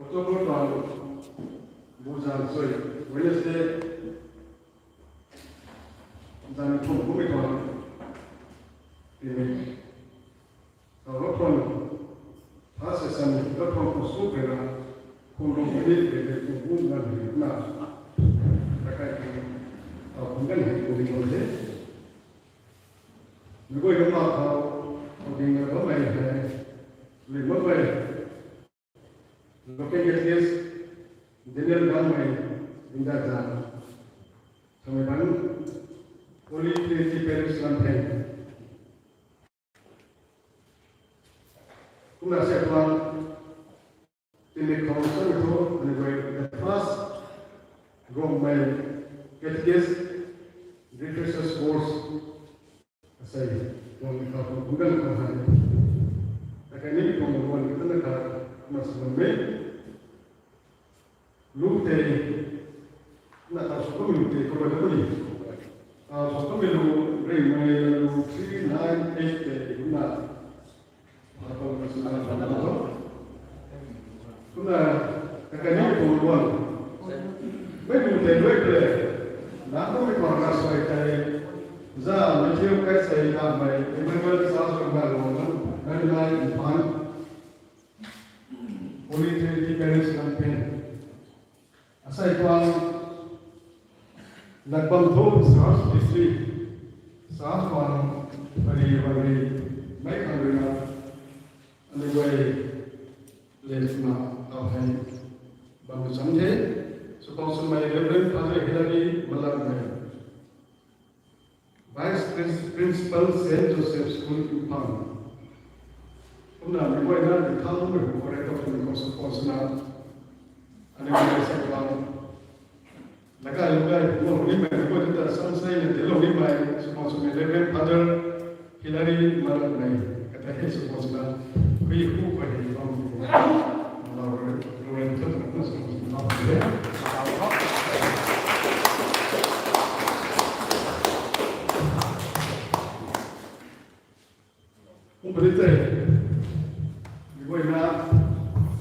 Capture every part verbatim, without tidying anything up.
October tuang bu zan sui, Wednesday, zan thum kumei tuang tini. Tau raphon, tha se san raphon ko su phe na, khun rong kani phe de kung bu zan hei na, ta kai kani, tau kung kan hei kung di kung de. Mei guay kama khou, kau ding na bammei hei, lui bammei, Local Catechist, Daniel Gangmei, Linda Zan, Samei Bang, Holy Trinity Parish Lampheng. Kumna se tuang, tini khou samei thu, anyway, the first Rongmei Catechist, Refreshers Course, asei, tuang ni khou, tuang kungdan khou hei. Takai ni tuang luan ki tana kha, kumna sa luan mei. Lu tei, na tau sa kumei lu tei, kumna ta kumei. Tau sa kumei lu, Rongmei lu three nine eight tei, kumna. Kumna, takai ni tuang luan. Mei lu tei luai ple. Na kumei tuang na suai tei. Za, Matthew kai sei na mei, Emmanuel sa suai na luan. Nai nai, Infan. Holy Trinity Parish Lampheng. Asei tuang, Lakbam Thu Search History, Search tuang, pari pari, mei khang rui na, anyway, le na, tau hei, bam cham the, supau sumei Reverend Father Hilary Malakmei. Vice Prin-, Principal Saint Joseph School Imphal. Kumna mei guayna di thang mei hu kore ka pun ko sa ko sina. Ani mei sa ko. Lagai lagai mo ni mei guayna ta sang sai na dilo ni mei, supau sumei Reverend Father Hilary Malakmei. Kata hei supau sina. Hui hu ko hei bam. Malakmei. Kum puni tei, mei guayna,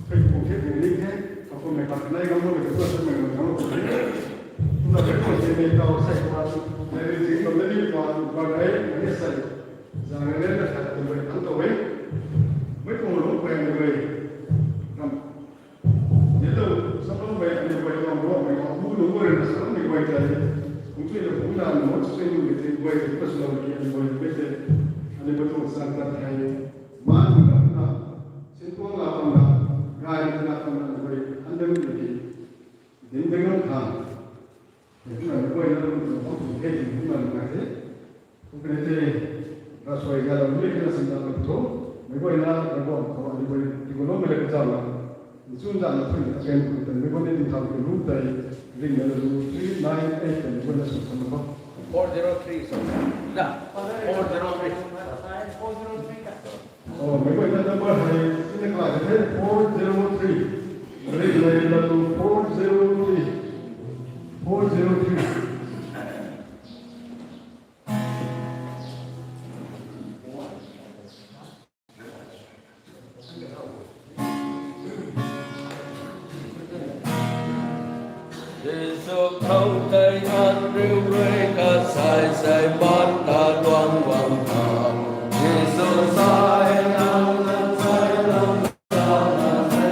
thei kum the kum ni the, kakum mei pat nai gam mei katua sa mei gam gam kum the. Kumna thei kum the mei tau sai kwa, mei ri zing bam ni kwa, kwa gai, mei ni sai. Zang ni na khat kum mei tang tau e. Mei kum lung kwa mei guay. Kam. Ni tau, sa bam mei, mei guay tuang ruang mei, kum lung guay na sa bam mei guay tei. Kum tui na kum na, mo tui na mei tei guay tei, pas lou ki, mei guay tei, mei tei. Ani pa tuang sang tat thei. Man na, sin tuang la pang na, gai na pang na, mei guay, an dem mei tei. Din ding ngan khan. Hei kumna mei guayna lung tuang bam tuang the, hei kumna lung kai the. Kum kani tei, rasuai ga lou ni kana sin da lou thu. Mei guayna, mei guay khou, mei guay, di guay lou mei le kazau na. Ni chun zan na thun, agen kum tei, mei guayna di thau ki lu tei, ring na lu, three nine eight tei, mei guayna sum sum na. Four zero three, sir. Da, four zero three. Oh, mei guayna number hei, sini kalai the, four zero three. Ring na lu, four zero three. Four zero three. Jisu khou tei ngan riu rui kasai sai ban ta luang luang ta. Jisu sai nang nang sai nang nang nang sai.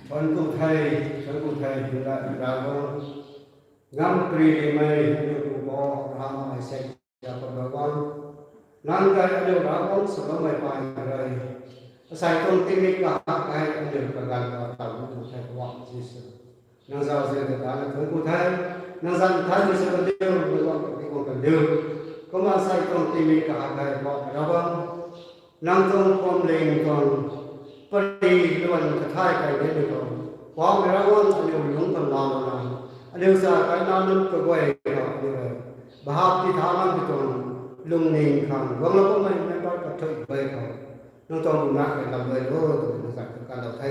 Thuanc ku the, thuanc ku the, Ravguangc. Ngam pri rimei aniu pu bo Abraham, Isaac, Jakob Ravguangc. Nang tei aniu Ravguangc swloumei pai rui, asei tuang tingmik kahak hei aniu kaganv khou tawmei tuang the, Pu Jisu. Nang zauzian ta tana thuanc ku the, nang zanc thanmei sw kandiu, nang guang kandih guang kandiu. Kumna asei tuang tingmik kahak hei Pu Ravguangc, nang tuang phuamling tuang pary luan kathay kai de ni khou, Pu Ravguangc, aniu lungc khang launa, aniu sa kaina nunc kaguay khou aniu bahap ti tha lam pi tuang lungning khang guanglou bammei member kathuic guay khou, nang tuang bumaengh kei lam guay lo twmei nang zanc ta kalou the.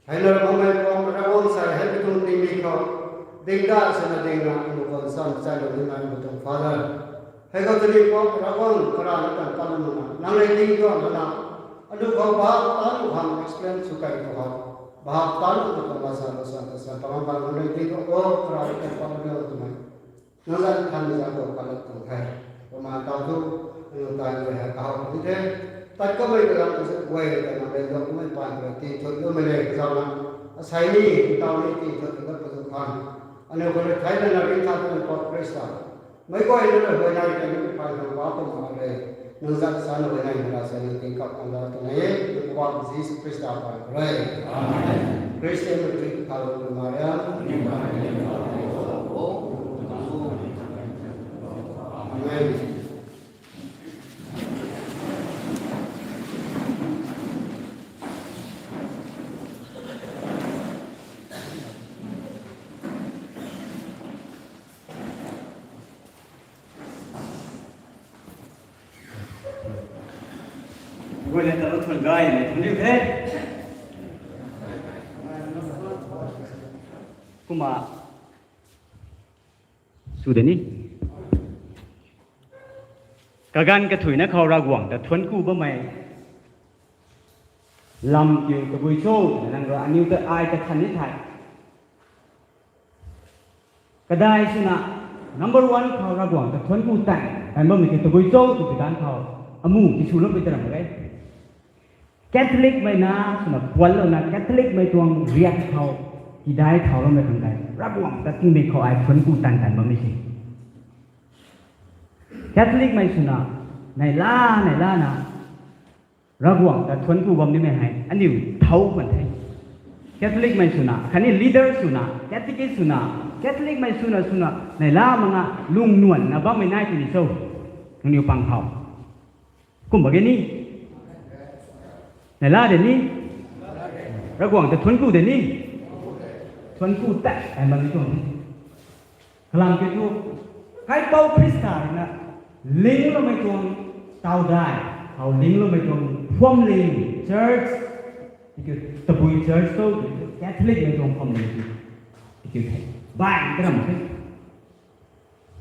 Hei na bammei Pu Ravguangc, asei hei pi tuang tingmik khou dingda swna dingna aniu khou sam chailou nimei aniu tuang Father, hei khou tini Pu Ravguangc, karana tan patna nang rui ding tuang lana, aniu khou bahap tanc khang explain sw kai tu khou, bahap tanc tu khou lasa lasa ta sa tamam bang nang rui ding tu o, karana tan patna twmei nang zanc thanmei zanc khou kalak tuang the. Kumna tau thu, aniu tai rui hei kahaw ni the. Tat kamei kalam ta se guay ta nang rui lou kamei pan rui tithuiloumei le kazauna, asei ni tau ni tithuiloumei pat tu khang, aniu khou rui theina na ringctha twmei Pu Khrista, meic guayna rui huayney tei ni phay khang pa pum mak le, nang zanc sana huayneymei la sa ni tingkap khang la twna e, Pu Jisu Khrista pan khou rui. Amen. Khristian rui tithalou Maria. Amen. Guay le ta lou thuan gay le thuan diu the. Kumna sw de ni. Kaganv kathuicna khou Ravguangc ta thuanc ku bammei lam kiu tabui cho twna nang rui aniu ta ai ta than ni thei, kadai swna, number one khou Ravguangc ta thuanc ku tang tan bammei ki tabui cho tw pi tan khou, amu ki swloumei ta ram e. Catholicmei na swna puanlouna Catholicmei tuang riak khou kidai thauloumei khang tei Ravguangc ta tingmik khou ai thuanc ku tang tan bammei se. Catholicmei swna neihla neihlana Ravguangc ta thuanc ku bam nimei hei aniu thau kan the. Catholicmei swna khatni leader swna catechist swna Catholic mei swna swna neihla mak nga lung nuanna bammei nai tini cho. Nangniw pang khou. Kum bak ge ni. Neihla de ni. Ravguangc ta thuanc ku de ni. Thuanc ku ta ai mak ni tuang ni. Kalam kiu thu, Kaipouc Khrista ruina lingloumei tuang taw dai, khou lingloumei tuang phuamling, church, tiki tabui church tho, Catholic mei tuang phuamling, tiki the. Bai, karam the.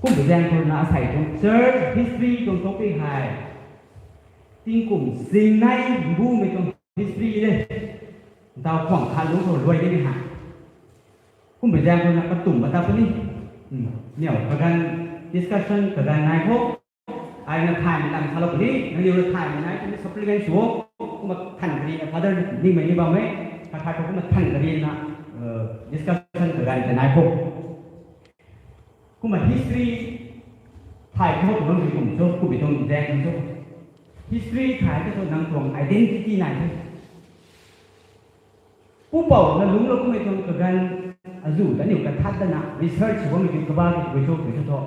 Kum zaeng khou ruina asei tuang church history tuang topic hei tingkum singnei mbumei tuang history de. Ntaw khwang khat lungc khou luai de ni ha. Kumna zaeng khou na katumh mata puni. Niw kaganv discussion kaganv nai khou. Ai na thaymei lang salou puni, nangniw na thaymei nai tini supplement sw o. Kumna than kari na father ningmei ni bam e. Khat khat khou kumna than kari na discussion kaganv ta nai khou. Kumna history thay khou tuang kum cho, kumbi tuang zaeng cho. History thay khou nang tuang identity nai the. Pupouc na lungclou kummei tuang kaganv azuh ta niw kathat tana research sw bammei kiu kaba kiu cho, kiu cho tho.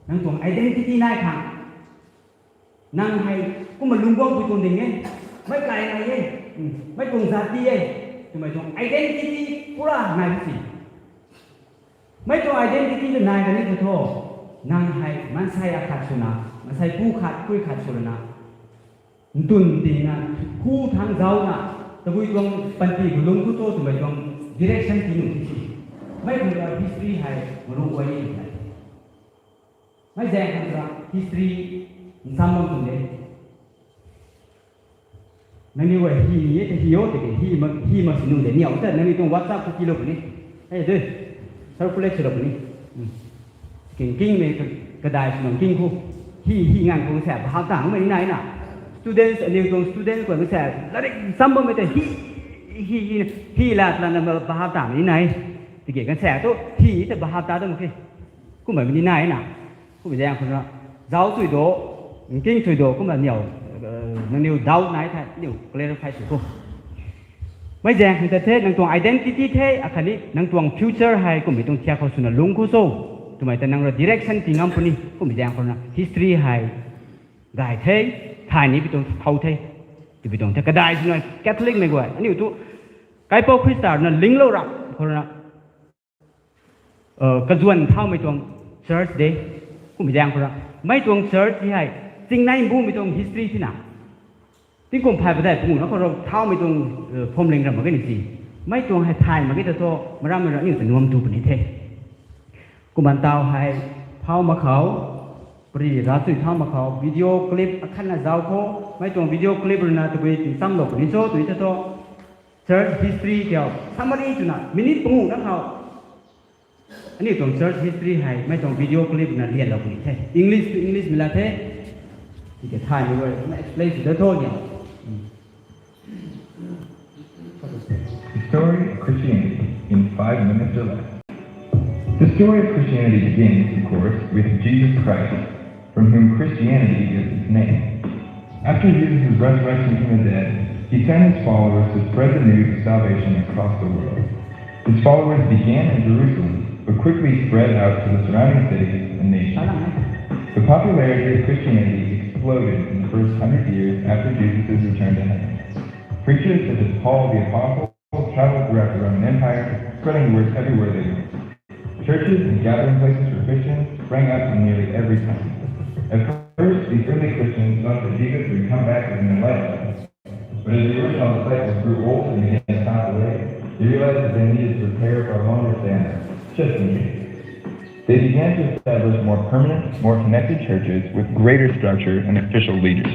Nang tuang identity nai khang. Nang hei kumna lungc guangpui tuang ding e. Meic kai nai e. Meic tuang zati e. Twmei tuang identity pura nai si. Meic tuang identity ta nai kani tho. Nang hei maansei akhat swna, maansei pu khat, pui khat swna ntwn tina, hu thangc zauna, tabui tuang panty khou lungc khou cho twmei tuang direction tii nuh ti si. Meic khang history hei maruh guay ni twna. Meic zaeng khang history nsam bam tuang de. Nangniw guay hi ni e, hi o tiki hi mak, hi mak sini de niw ta nangniw tuang WhatsApp khou tiilou puni. Hei de, circulate swlou puni. King kingmei kadai swna king khou hi, hi nganv khou sa bahap tamei nai na. Students, aniw tuang students khou sa larik nsam bammei ta hi, hi, hi, hi lat lana bahap tamei nai. Tiki kan sa tu hi ta bahap ta tu mak khe. Kumna mei ni nai na. Kumna zaeng khou na, zauc tui do, nking tui do, kumna niw, nangniw doubt nai the, niw clarify sw khou. Meic zaeng khang ta the, nang tuang identity the, akhatni nang tuang future hei kumhmei tuang thiak khou swna lungc khou cho, twmei ta nang rui direction tii ngam puni, kumna zaeng khou na history hei gay the, thay ni pi tuang khou the, tw pi tuang the, kadai swna Catholic mei guay aniw tu, Kaipouc Khrista na linglou rap khou na, kazuan thaumei tuang church de, kumhmei zaeng khou na, mei tuang church ti hei, chingnei mbumei tuang history tina. Tingkum phay padeih panguh na khou rou thaumei tuang phuamling ram mak ge ni si. Mei tuang hei thay mak ge ta thu, marammei rui aniw ta nuam tu puni the. Kumna ntaw hei, thau mak khou, pari ravchui thau mak khou, video clip akhatna zauc khou, mei tuang video clip ruina tabui tingchamlou puni cho, tw ta thu, church history kiu, summary twna, minute panguh na khou. Aniw tuang church history hei, mei tuang video clip na lianlou puni the. English to English mei la the. Tiki thaymei rui, kumna explain sw da tho ni. The story of Christianity in five minutes or less. The story of Christianity begins, of course, with Jesus Christ, from whom Christianity gets its name. After Jesus' resurrection from the dead, he sent his followers to spread the news of salvation across the world. His followers began in Jerusalem, but quickly spread out to the surrounding cities and nations. The popularity of Christianity exploded in the first hundred years after Jesus' return to heaven. Preachers such as Paul the Apostle traveled throughout the Roman Empire, spreading the word everywhere they went. Churches and gathering places for Christians sprang up in nearly every town. At first, these early Christians thought that Jesus would come back as an enlightenment. But as the original disciples grew old and began to pass away, they realized that they needed to prepare for a longer stand, just in case. They began to establish more permanent, more connected churches with greater structure and official leaders.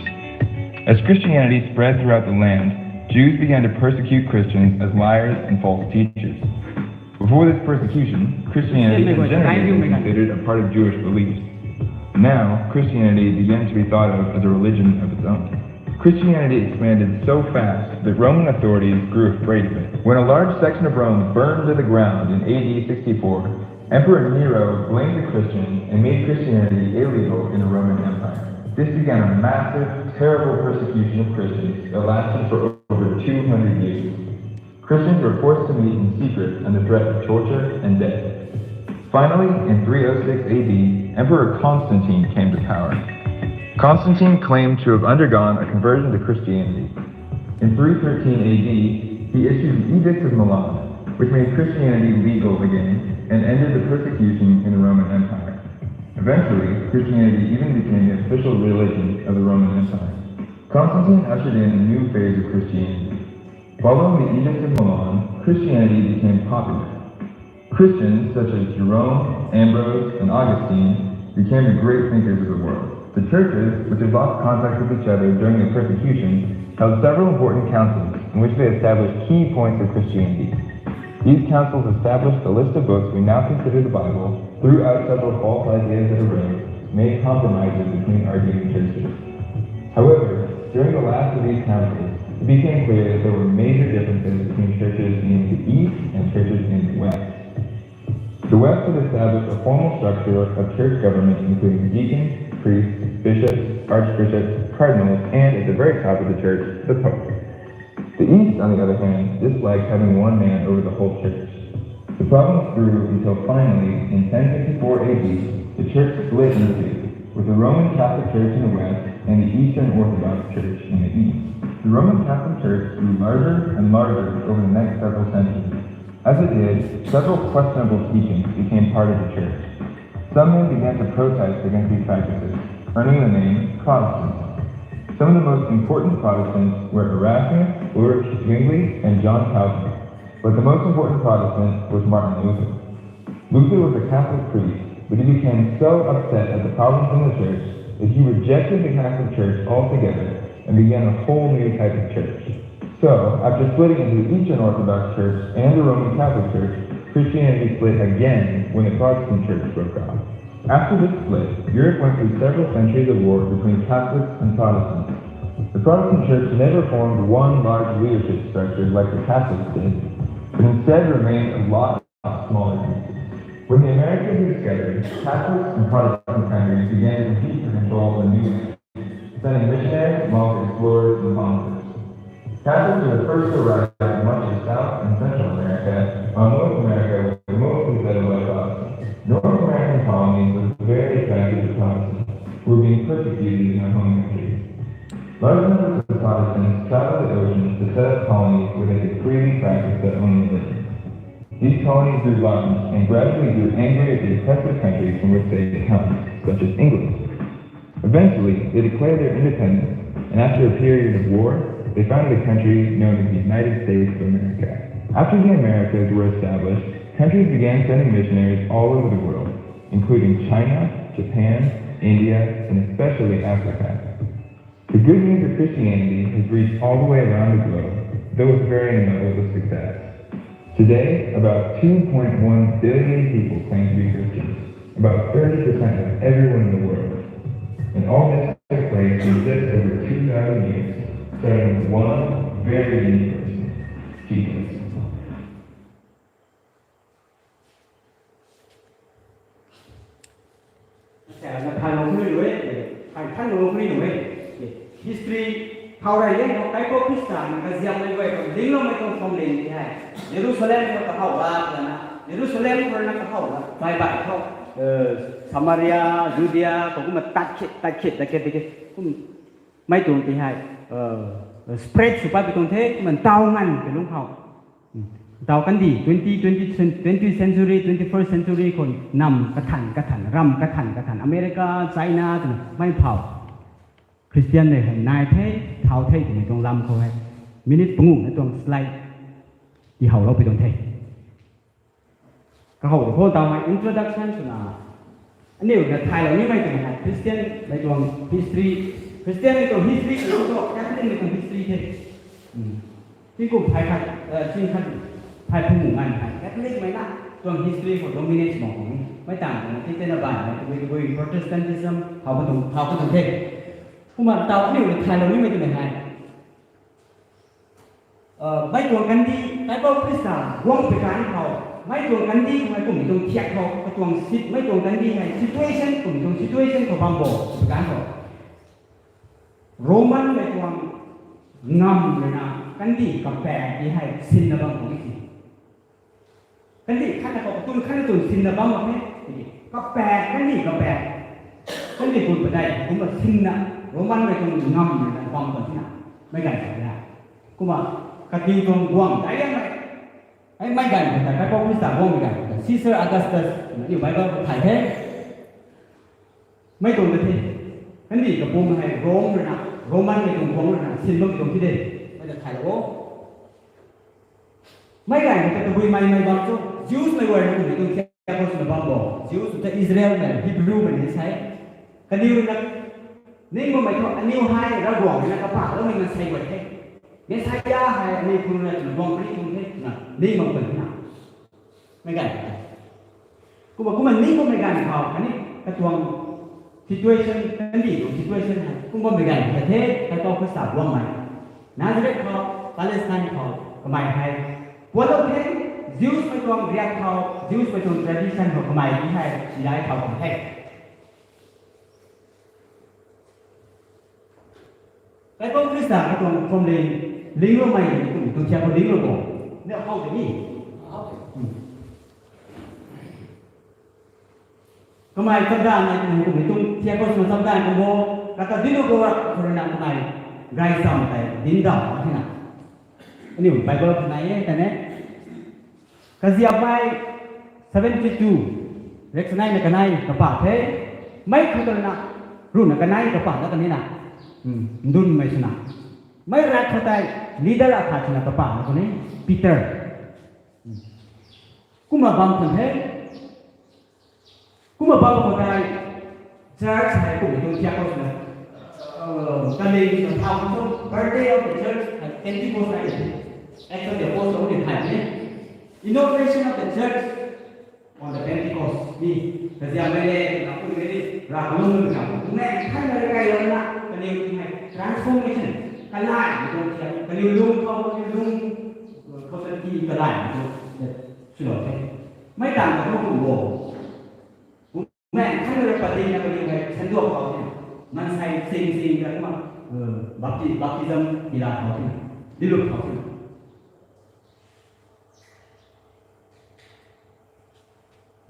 As Christianity spread throughout the land, Jews began to persecute Christians as liars and false teachers. Before this persecution, Christianity in general was considered a part of Jewish beliefs. Now, Christianity began to be thought of as a religion of its own. Christianity expanded so fast that Roman authorities grew afraid of it. When a large section of Rome burned to the ground in A D sixty-four, Emperor Nero blamed the Christians and made Christianity illegal in the Roman Empire. This began a massive, terrible persecution of Christians that lasted for over two hundred years. Christians were forced to meet in secret under threat of torture and death. Finally, in three oh six A D, Emperor Constantine came to power. Constantine claimed to have undergone a conversion to Christianity. In three thirteen A D, he issued the Edict of Milan, which made Christianity legal again and ended the persecution in the Roman Empire. Eventually, Christianity even became the official religion of the Roman Empire. Constantine ushered in a new phase of Christianity. Following the Edict of Milan, Christianity became popular. Christians such as Jerome, Ambrose, and Augustine became the great thinkers of the world. The churches, which had lost contact with each other during the persecution, held several important councils in which they established key points of Christianity. These councils established the list of books we now consider the Bible, threw out several false ideas that arose, made compromises between arguing churches. However, during the last of these councils, it became clear that there were major differences between churches in the East and churches in the West. The West had established a formal structure of church government, including deacons, priests, bishops, archbishops, cardinals, and at the very top of the church, the Pope. The East, on the other hand, disliked having one man over the whole church. The problems grew until finally, in ten fifty-four A D, the church split in two, with the Roman Catholic Church in the West and the Eastern Orthodox Church in the East. The Roman Catholic Church grew larger and larger over the next several centuries. As it did, several questionable teachings became part of the church. Some men began to protest against these practices, earning the name Protestants. Some of the most important Protestants were Erasmus, Ulrich Zwingli, and John Calvin, but the most important Protestant was Martin Luther. Luther was a Catholic priest, but he became so upset at the problems in the church that he rejected the Catholic Church altogether and began a whole new type of church. So, after splitting into the Eastern Orthodox Church and the Roman Catholic Church, Christianity split again when the Protestant Church broke out. After this split, Europe went through several centuries of war between Catholics and Protestants. The Protestant Church never formed one large leadership structure like the Catholics did, but instead remained a lot of smaller communities. When the Americas rediscovered, Catholics and Protestant countries began to compete for control of the new land, sending missionaries, monks, explorers, and conquerors. Catholics were the first to arrive in much of South and Central America, while North America was mostly settled by Protestants. North American colonies were very attractive to Protestants, who were being persecuted in their home countries. Large numbers of Protestants traveled the oceans to set up colonies where they could freely practice their own religion. These colonies grew violent and gradually grew angry at the oppressive countries from which they had come, such as England. Eventually, they declared their independence, and after a period of war, they founded a country known as the United States of America. After the Americas were established, countries began sending missionaries all over the world, including China, Japan, India, and especially Africa. The good news of Christianity has reached all the way around the globe, though with varying levels of success. Today, about two point one billion people claim to be Christians, about thirty percent of everyone in the world. And all this took place in just over two thousand years, starting with one very unique person, Jesus. แต่ละทางลงขึ้นด้วย ทางท่านลงขึ้นด้วย history เขาอะไรเล่นของไกด์พวกคริสต์นก็เสียงเลยเว้ย ลิงก์ลงไปตรงคอมเลนที่ให้ เยรูซาเล็มก็เขาว่าแล้วนะ เยรูซาเล็มคนนั้นก็เขาว่า บายบายเขา เออ ซามาเรีย ยูเดีย เขาก็มาตัดเข็ด ตัดเข็ด ตัดเข็ด ตัดเข็ด ไม่ตรงที่ให้ เอ่อ spread สุภาพไปตรงเท มันเต้างันเป็นลุงเขา เต้ากันดี twenty twenty twenty century twenty first century คนนำกระทันกระทันรำกระทันกระทัน อเมริกา ไชน่า ตัวนั้นไม่เผา คริสเตียนเลยหันนายเทเท้าเทถึงตรงลำเขาให้ minute ปงุ่งนะตรง slide ที่เขาเราไปตรงเท Kahou khou tau hei introduction swna. Aniu na thaylou nimei tuang hei Christian mei tuang history, Christian mei tuang history khou thu Catholic mei tuang history the. Tingkum phay khat, sing khat phay phung ngan hei Catholic mei na tuang history khou dominate sw bam khou ni. Mei tang khou na tei tei na ban mei tabui tabui Protestantism how ka tuang, how ka tuang the. Kumna tau aniu na thaylou nimei tuang hei. Mei tuang kandih, Bible Khrista guang pui kan khou, mei tuang kandih khou mei kum tuang thiak khou, katuang sit, mei tuang kandih hei situation kum tuang situation khou bam bo pui kan khou. Roman mei tuang ngam rui na kandih kapaeng ti hei sinna bam khou ni si. Kandih khat na khou katun khat na tun sinna bam mak khe. Kapaek, kandih kapaek. Kandih kun padai, kumna sinna, Roman mei tuang ngam na bam kan tina. Mei gan na. Kumna, katiu tuang guang, dai yang mei. Ai mei gan na, Kaipu Khrista guang mei gan. Caesar Augustus, ni Bible ko thai the. Mei tuang na the. Kandih kapum hei Rome rui na, Roman mei tuang guang rui na, sin bam tuang thi de. Mei na thai lo. Mei gay na ta tabui mei mei bam chu, Jews mei guay na kum ni tuang thiak khou swna bam bo. Jews ta Israel mei, Hebrew mei ni sai. Kaniw na, ning bammei thu, aniw hei Ravguangc na kapakloumei na sei guay the. Messiah hei aniw khou na chwn guang puni tuang the, na, ning bam puni na. Mei gay. Kumna, kumna ning bammei ganv khou, khatni katuang situation, kandih tuang situation hei, kum bammei ganv khat the, Kaipu Khrista guangmei. Nazareth khou, Palestine khou, kamei hei. Puanlou the, Jews mei tuang riak khou, Jews mei tuang tradition khou kamei ti hei, silai khou kan the. Kaipu Khrista katuang phwamling, lingloumei, kum tuang thiak khou linglou bo. Ne khou de ni. Kamei chamdan nei kum kum tuang thiak khou swna chamdan kum bo, kata dinlou bo, khou rui na kamei, gaychamv tei, dindam, tina. Aniu Bible kanei e, tei ne. Kaziapmei seventy two, rek sanei na kanei kapa the, mei khou tei na, runa kanei kapa na kanei na, ndunmei swna. Mei rak khou tei, leader akhat swna kapa na kanei, Peter. Kumna bam kan the, Kumna bam khou tei, church hei kum tuang thiak khou swna, kaling swna thau khou, birthday of the church hei Pentecost hei, Acts of the Apostle ni thay the. Inauguration of the church on the Pentecost ni, kaziapmei le, na kum ni, Ravguangc na, kum ne, thay na kai na, kaniw hei transformation, kalai tuang thiak, kaniw lung khou, kaniw lung khou ta ti kalai tuang, swlou the. Mei tang khou kum bo. Mei, khan rui patina kaniw hei sanduak khou tina. Mansei sing sing ta kumna, bapti-, baptism tila khou tina. Dilup khou tina.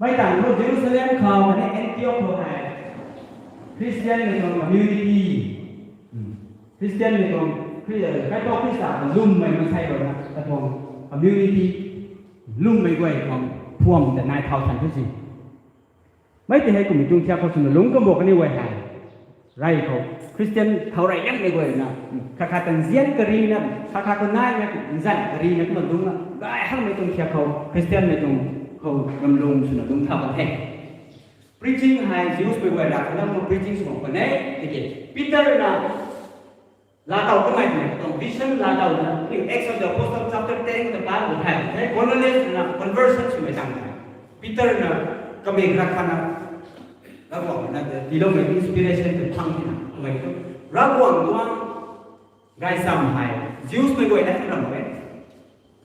Mei tang khou Jerusalem khou, khatni Antioch khou hei. Christian mei tuang community. Christian mei tuang, Khri-, Kaipu Khrista kalwmmei mansei rui na, katuang community. Lwmmei guay tuang phuam ta nai thau san thu si. Mei ti hei kum tuang thiak khou swna lungc kum bo kaniw guay hei. Rey khou, Christian thau rey liangmei guay na, khat khat ta nzian kari na, khat khat khou nai na, nzan kari na, kumna lungc na, gay hangmei tuang thiak khou, Christian mei tuang khou ram lung swna lungc thau kan the. Preaching hei, Jews mei guay rak na, preaching sw kan e, tiki, Peter na, laatow kamei twmei tuang vision laatow na, aniu Acts of the Apostle chapter ten ta paanc khou thay the, Cornelius na conversion swmei tang the. Peter na kamei rak khat na, Ravguangc na tiiloumei inspiration tei phang tina, kamei tu. Ravguangc tuang gaychamv hei, Jews mei guay na ram e.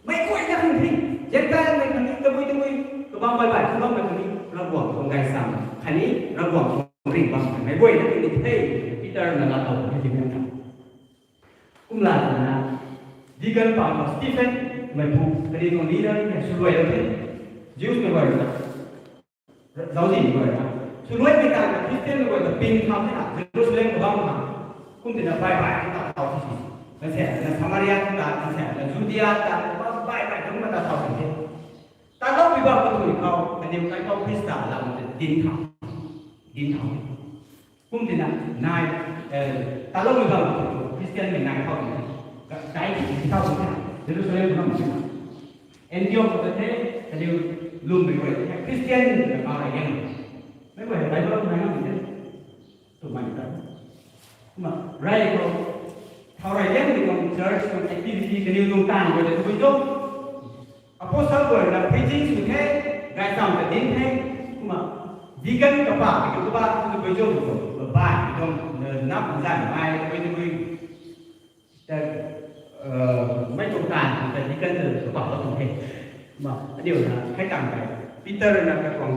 Mei guay na khang the, Gentile mei khang ni, tabui tabui, kabam bai bai, kabam bai khang ni, Ravguangc tuang gaychamv, khatni Ravguangc tuang ringh bam, mei guay na khang ni the, Peter na laatow the, ti mei na. Kumla na, deacon pa khou Stephen, mei pu, kaniw tuang leader ni, swluai lou the, Jews mei guay na. Zauzian guay na. Swluaimei tang na Christian guay ta ping kham the na, Jerusalem khou bam khang. Kum tina bai bai ta thau si si. Kan se na Samaria ta, kan se na Judea ta, bai bai kum ta thau si si. Taloupui bam kathui khou, kaniw Kaipu Khrista lam ta dinc kham. Dinc kham. Kum tina nai, eh, taloupui bam kathui khou, Christian mei nai khou tina. Ka, dai ki thau si na, Jerusalem khou bam si na. Antioch khou ta the, kaniw lwmmei guay the, Christian na kau rey liang. Mei guay Bible nai ngam the. Twmei ta. Kumna, rey khou, thau rey liangmei tuang church tuang activity kaniw tuang taanv guay ta tabui cho. Apostle guay na preaching sw the, gaychamv ta dinc the. Kumna, deacon kapa, kapa tabui cho, kapa, tuang, eh, nap nzan mai, tabui tabui. Tei, eh, mei tuang taanv khang tei deacon tei kapah tat tuang the. Ma, aniu na, khai tang tei, Peter na katuang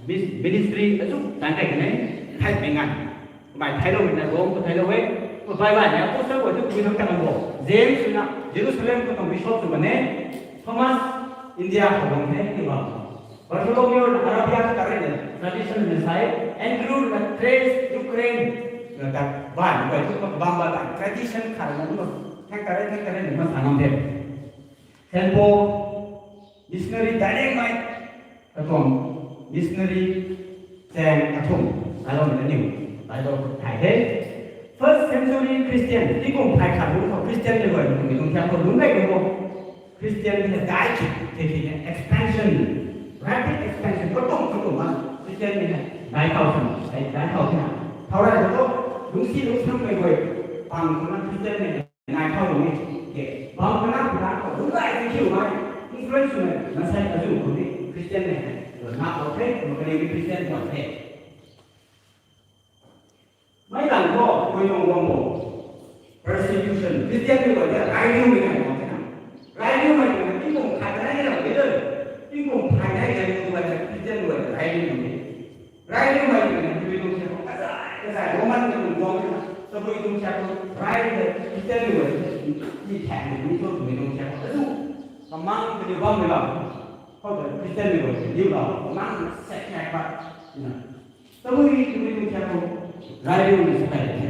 mis-, ministry azu taanv tei kanei, thaymei nganv. Kamei thailoumei na Rome khou thailou e, bai bai na apostle guay thu tabui thangc tang bo. James na Jerusalem khou tuang bishop sw kan e, Thomas India khou bam the, ti bam. Bartholomew na Arabia kha ta rui na tradition na sa e, Andrew na Thrace, Ukraine na ta bam bai tu bam ba ta tradition khat na nu thang ta rui thang ta rui na ma sa nam the. Saint Paul missionary dynamite katuang missionary chaeng athum, alou na niw, Bible thay the. First century Christian, tingkum phay khat lungc khou Christian ni guay, mi tuang thiak khou lungc gay tu bo. Christian ni dai ki, the ki expansion, rapid expansion, katum katum ma Christian ni dai thau san, dai, dai thau tina. Thau ra to, lungsi lungsang mei guay, pang tu na Christian ni nai thau lungc ni. Ke, bam kana kana khou lungc gay tu kiu mai, influence mei, na sai azu khou ni Christian ni, na khou the, ma kani ni Christian khou the. Mei lang khou, koi tuang guang bo. Persecution. Christian ni guay ta rai liu mei nai tuang the na. Rai liu mei tuang tingkum khat nai nai tuang the. Tingkum khat nai nai tuang guay ta Christian guay ta rai liu mei. Rai liu mei tuang na, tabui tuang thiak khou kazai, kazai, Roman tuang guang the na. Tabui tuang thiak khou rai liu mei Christian guay ta. Ni thak ni, ni tu tabui tuang thiak khou. Azu, kamang tabui bam mei lam. Khou ta Christian guay ta liu lam. Kamang set thak ba. Na. Tabui, tabui tuang thiak khou rai liu mei sa kai the.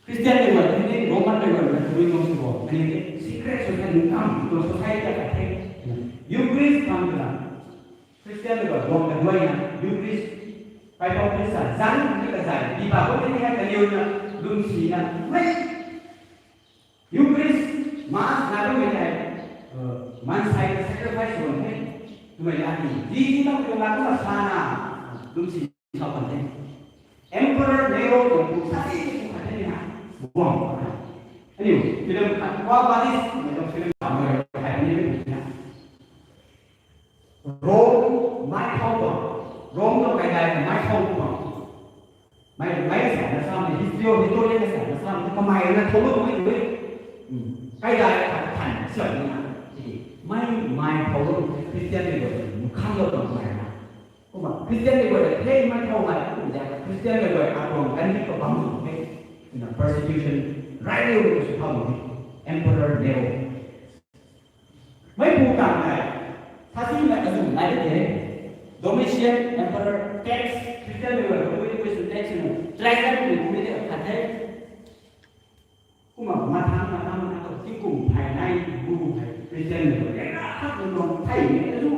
Christian ni guay the, Roman ni guay the, tabui tuang sw bo. Ani the secret society, nunc kam tuang society ta the. Eucharist khang ta Christian ni guay guang ta duai na, Eucharist. Pai pau Christian zang ni kazai, di ba ko ni hai kaliu na, lungsi na, mei. Eucharist, Mass na tumei hei, uh, maansei ka sacrifice sw bam the. Tumei la ni, di di na tumei la tumei sa na, lungsi sa bam the. Emperor Nero tuang pu sa di di tu khat the ni na, guang khat the. Aniu, film khat, Quo Vadis, tumei tuang film khat, tumei khat ni na. Rome, mai thau tuang. Rome tuang kai dai, mai thau tuang. Mei, mei sa na sam, history, historian na sa na sam, kamei na thau lou mei tu. Hmm. Kai dai khat than sa ni na. Mei, mei thau lou, Christian ni guay, khang lou tuang mei na. Kumna, Christian ni guay, hey, mei thau mei, kumna, Christian ni guay, atuang kan ni kabam tu, hey. Na persecution, rai liu tu sw thau ni. Emperor Nero. Mei pu tang nai, sa si na azu nai de the. Domitian Emperor tax, Christian ni guay, Christian tax ni, Trajan ni, kumna ni khat the. Kumna, mathang, mathang, mathang, tingkum phay nai, bu bu phay, Christian ni guay, ya, khat ni nong phay ni azu.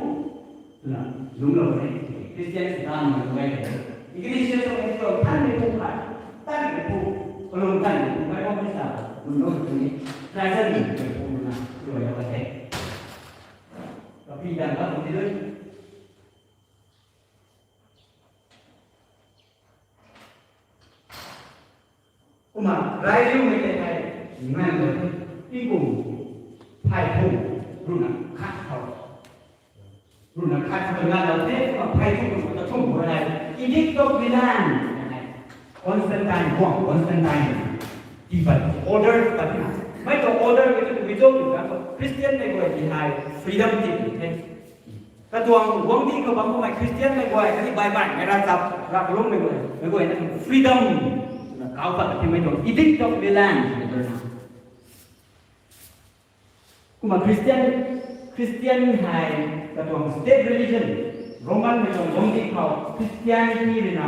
Na, lungclou the, Christian sw tan mei guay the. Ignatius of Antioch, tan ni pu khat, tan ni pu, kalung tan ni pu, kai pau ni sa, lungclou the ni, Trajan ni pu na, guay lou the. Kapi dan ka pu ni lui. Kumna, rai liu mei tei hei, ngan lou the, tingkum phay thum, runa khat khou. Runa khat khou ngan lou the, kumna phay thum, runa kathum khou nai, Edict of Milan, Constantine, guang Constantine, tii pat order pat na. Mei tuang order mei tu tabui zauc tu ka, Christian mei guay ti hei freedom tii tu the. Katuang guangcdic khou bam bammei Christian mei guay, khatni Bible mei ravchap, ravkalum mei guay, mei guay na freedom na kau pat the, mei tuang Edict of Milan na. Kumna Christian, Christian hei katuang state religion, Roman mei tuang guangcdic khou Christianity rui na,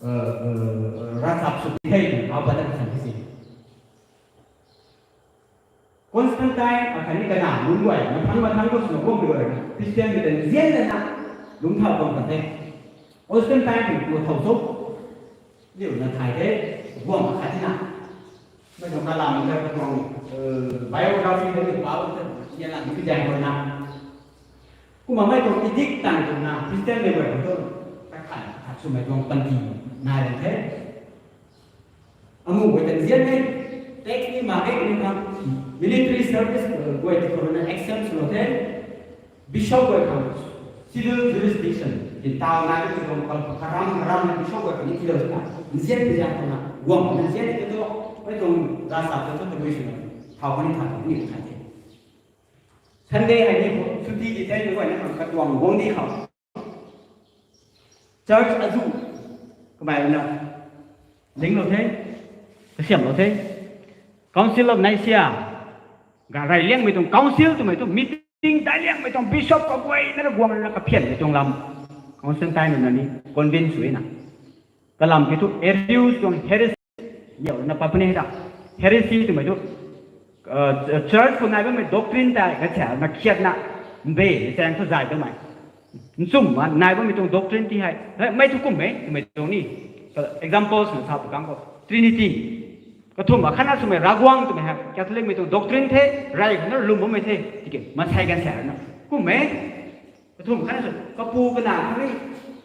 uh, uh, ravchap sw the, kau pat the san the si. Constantine, akhatni kana nunc guay, mathang mathang khou swna guang guay, Christian mei ta nzian lana, lungc thau guang kan the. Constantine tu tu thau cho, liu na thay the, guang khat tina. Mei tuang kalam ka tuang, eh, biography ka ni pau ta, nzian la ni kajang guay na. Kumna mei tuang edict tang tu na, Christian mei guay tu, kakhat, khat swmei tuang panty, nai ran the. Amu guay ta nzian e, tax ni mak e ni khang, military service, uh, guay ti khou rui na exempt sw lou the, bishop guay khang, civil jurisdiction, ti tau nai tu tuang karam, karam na bishop guay khang ni ti lou na, nzian ti zan khou na, guang na nzian ti tu, mei tuang ravchap tu tu tabui sw na, thau khou ni thau ni khai the. Sunday hei ni khou, chuti ti the ni guay na khang katuang guangcdic khou. Church azu, kamei na, linglou the, kasiamlou the. Council of Nicaea, ga rey liangmei tuang council twmei tu meeting Ting daic liangmei tuang bishop kaguayna Ravguangc ruina kaphianmei tuang lam Constantine ruina ni convince sw na. Kalam ki thu Arius tuang heresy, niw na papane da. Heresy twmei thu church khou nai bammei doctrine tei kasiana khiatna, mbe chaeng thu zay tamei, nchumhna nai bammei tuang doctrine ti hei mei thu kummei twmei tuang ni. Examples na sa pu kang khou Trinity, kathumh akhatna swmei Ravguangc twmei hei Catholicmei tuang doctrine the, rey khou na lwm bammei the tiki maansei ganv sa na kummei. Kathumh khatna sw kapu kanac khatni,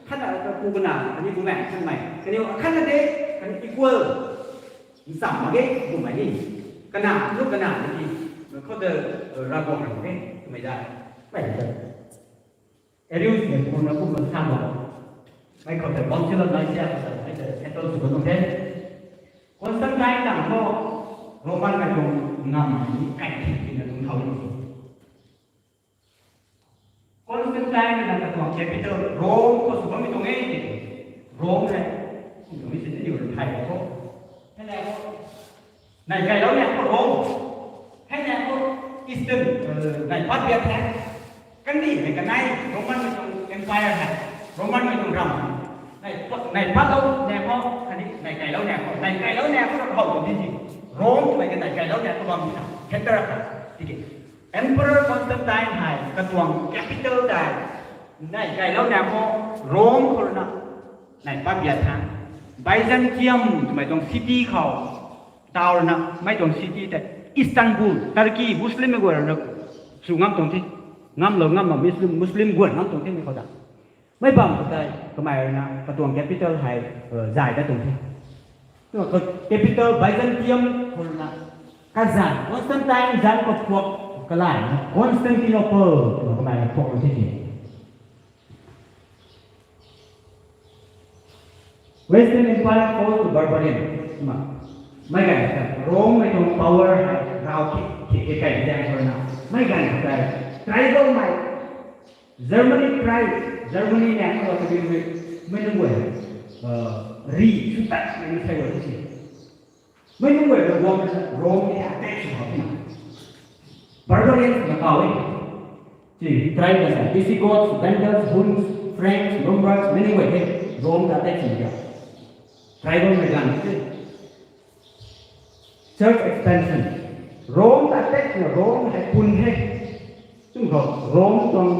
khatna kapu kanac khatni bumaengh khatmei kaniw akhatna de, khatni equal, ncham mak ge kummei ni. Kanac lu kanac ni, khou ta Ravguangc ram mak ge twmei da. Mei ta Arius mei puna kumna sa mak, mei khou ta Council of Nicaea khou ta mei ta settle sw kan tuang the. Constantine tang khou Romanmei tuang ngamv ni kai thina tuang thau ni. Constantine na katuang capital Rome khou sw bammei tuang e. Rome hei kum tuang e si ni thay khou, hei na khou nai kailou na khou Rome, hei na khou Eastern, nai pat biak the. Kandihmei kanei Romanmei tuang empire hei, Romanmei tuang ram, nai patlou na khou khatni nai kailou na khou, nai kailou na khou how tuang di si. Rome twmei ka nai kailou na khou bam na center khat tiki Emperor Constantine hei katuang capital tei nai kailou na khou Rome khou ruina nai pat biak the. Byzantium twmei tuang city khou tau ruina mei tuang city tei Istanbul, Turkey, Muslimmei guay ruina sw ngam tuang the. Ngamlou ngam ma Muslim, Muslim guay ngam tuang the mei khou ta. Mei bam khou tei kamei ruina katuang capital hei zay dat tuang the. Capital Byzantium khou ruina kazanc Constantine zanc kaphuak kalayna Constantinople twna kamei ruina phuak kan the. Western Empire falls to barbarian. Kumna mei ganv ta Romemei tuang power hei rav khe khe kai zaeng khou ruina mei ganv khou tei tribalmei Germany tribe, Germany na khou ta mei nunc guay ri sw tatmei maansei guay the si. Mei nunc guay ta guang Rome ni attack sw khou tina barbarians na kaw e. Tribe na sa Visigoths, Vandals, Huns, Franks, Lombards, mei nunc guay the Rome ta attack sw tina. Tribalmei ganv the. Church expansion. Rome ta attack swna Rome hei pun the. Kum khou Rome tuang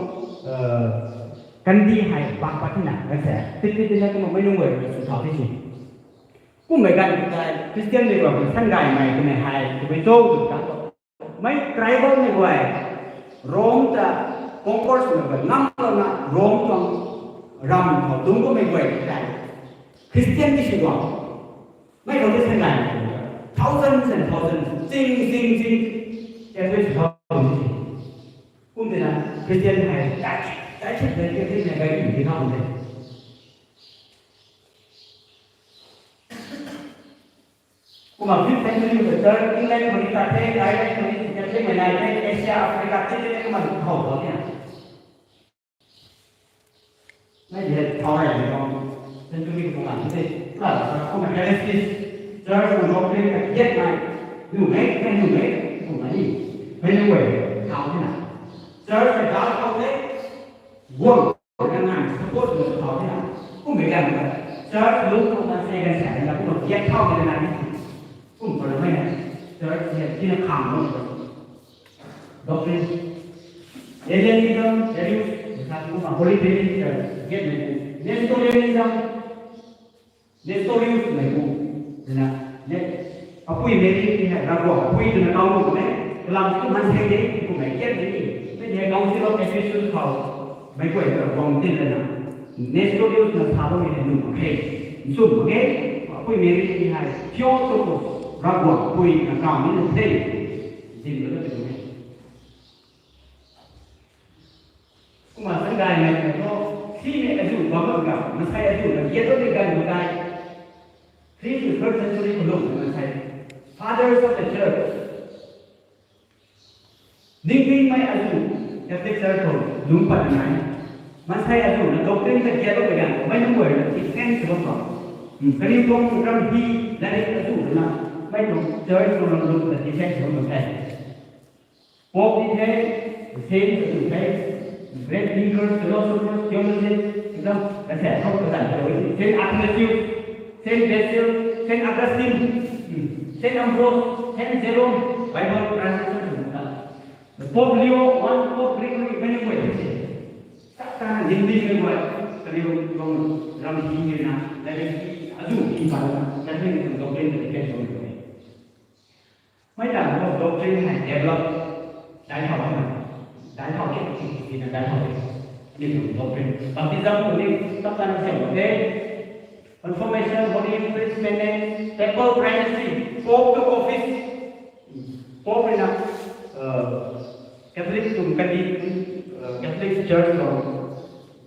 kandih hei bang pat tina kan sa tiki tina kumna mei nunc guay sw thau the si. Kummei ganv khou tei Christianmei guay khang sanggaymei twmei hei twmei cho tw kan khou mei tribalmei guay Rome ta conquer swmei guay ngamlouna Rome tuang ram khou dungc bammei guay tei Christian ni si guang. Mei khou tei sanggaymei thousands and thousands, ching ching ching, Catholic thou kum tina Christian hei daic daic daic daic daic daic. Kumna fifth century khou church England khou ni tat the, Ireland khou ni Catholic mei nai the, Asia, Africa ti ti kumna how khou nia. Mei di thau rey ni tuang century khou ngan the. Kumna heresis, church khou doctrine kagiatmei, nuh mei, kai nuh mei, kumna ni mei nunc guay thau tina church mei dal khou the, guang kan ngan support sw thau tina. Kummei ganv khou church lungc khou maansei ganv sa na kumna giat thau tina ni. Kum khou na mei na church hei tina khang lou doctrine. Arianism, Arius, sa kumna Holy Trinity, giatmei, Nestorianism, Nestorius mei pu, na, ne, apui Mary ti hei Ravguangc apui twna kau nuh e, kalam tu maansei de, kummei kiat de ni, mei hei Council of Ephesus khou meic guay ta guang tin lana, Nestorius na sa bammei hei nuh mak khe, nchumh mak khe, apui Mary ti hei Theotokos, Ravguangc apui na kau ni nuh the, zin lana twmei. Kumna sanggaymei khou, simei azuh bam mak ga, maansei azuh na giat lou de ganv khou tei, three to third century khou lung maansei, Fathers of the Church, ningtingmei azuh, Catholic Church khou lungc pat nai, maansei azuh na doctrine ta giat lou de ganv khou mei nunc guay na defend sw bam khou, kaniw tuang ram hi, lairik azuh na, mei tuang church khou ram lung ta defend sw bam khou the. Pope ni the, Saints, saints, great thinkers, philosophers, theologians, ekdam, kasaek khou kazanc ta rui, Saint Athanasius, Saint Basil, Saint Augustine, hmm, Saint Ambrose, Saint Jerome, Bible translation sw ta. Pope Leo one, Pope Gregory, many ways. Tap ta na ding ding mei guay, kaniw tuang ram hi na, lairik azuh hi pa na, kaniw tuang doctrine ta defend sw rui. Mei ta khou doctrine hei develop dai thau na, dai thau ke, ki na dai thau ke. Ni tuang doctrine. Baptism tu ni tap ta na siam te. Confirmation, Holy Eucharist, Penance, Papal Primacy, Pope to office. Pope rui na, uh, Catholic tuang kandih, uh, Catholic Church tuang,